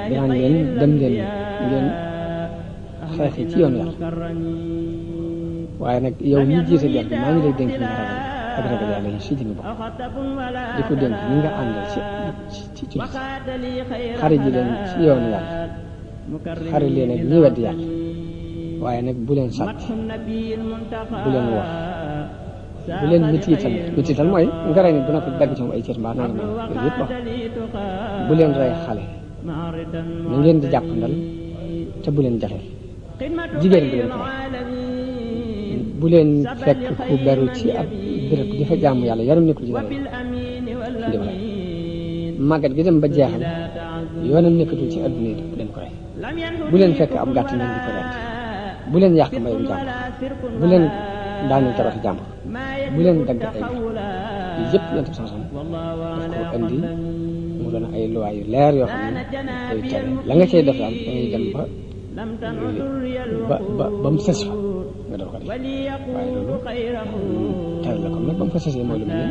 dinaan leen dem leen ngeen xeexi ci yoon yàlla waaye nag yow ñi jiite guerre bi maa ngi lay dénk nga ragal ak ragal yàlla yi si jëmi bopp di ko dénk ñi nga àndal ci xari ji leen ci yoonu yàlla xari leen ak ñi weddi yàlla waaye nag bu leen sàcc bu leen wax bu leen mitiital mooy nga rey nit bu noppi dagg ci moom ay cër mbaa nanga yooyu yëpp wax bu leen rey xale na ngeen di jàppandal te bu leen jaxeel jigéen bu leen ko rey bu leen fekk ku beru ci ab béréb di fa jaamu yàlla yaram nekkul ci dara ndimbal màggat gi dem ba jeexal yoonam nekkatul ci adduna yi bu leen ko rey bu leen fekk ab gàtt ngeen di ko rent bu leen yàq mbayum jàmbur bu leen daaneel tabaxi jàmbur bu leen dagg ay garab yi yëpp yonent bi sallallahu alayhi wasallam daf ko indi mu doon ay loi yu leer yoo xam ne koy tere la nga cay def daal dangay dem ba mu sës fa nga door ko def waaye loolu tere la comme nag ba mu fa sësee mooy lu mu ne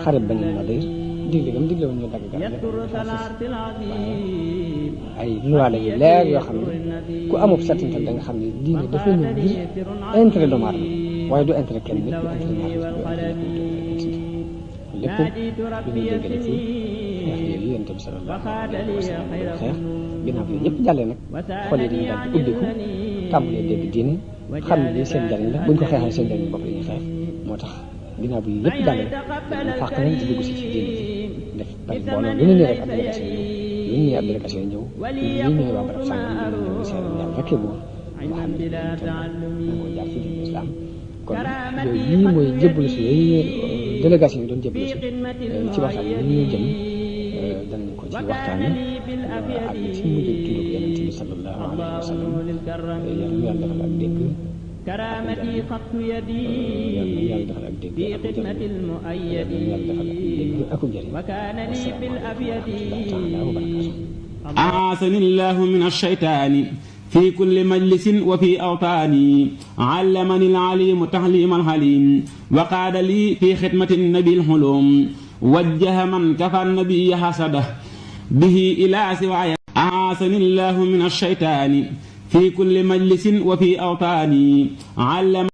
xarit Bani Nadir digle woon ñu dagg garab ay loi la yu leer yoo xam ne ku amul settantal da nga xam ne diine dafa ñëw ngir intérêt doomu aadama waaye du intérêt kenn nit du intérêt ñaar lépp lu ñuy déggale ci xeex yooyu yonent bi sallallahu alayhi wa sallam doon xeex ginnaaw bi yëpp jàllee nag xol yi dañuy daal di ubbiku tàmbalee dégg diine xam ne lii seen njariñ la buñ ko xeexee seen njariñ bopp la ñuy xeex moo tax ginnaaw bi yëpp jàllee dañuy fàq nañ ci dugg si ci diine ji def bari mbooloo lu ñu ne rek ab délégation ñëw lu ñu ne ab délégation ñëw ñii ñooy waa barab sàngam ñu ñëw di seet yàlla rekkee buur Muhammad nangoo jaar ci diine islam kon yooyu yii mooy jébbalu si yooyu délégation yi doon jébbalu si ci waxtaan yi ñu jëm danañ ko ci waxtaane ak ci mujj dundug yonent bi sallallahu alayhi wa sallam yàlla defal ak dégg كرامتي خط يدي بخدمة المؤيد وكان لي بالأبيض أعاذني الله من الشيطان في كل مجلس وفي أوطاني علمني العليم تعليم الحليم وقاد لي في خدمة النبي الحلوم وجه من كفى النبي حسده به إلى سواي أعاذني الله من الشيطان في كل مجلس وفي أوطاني علم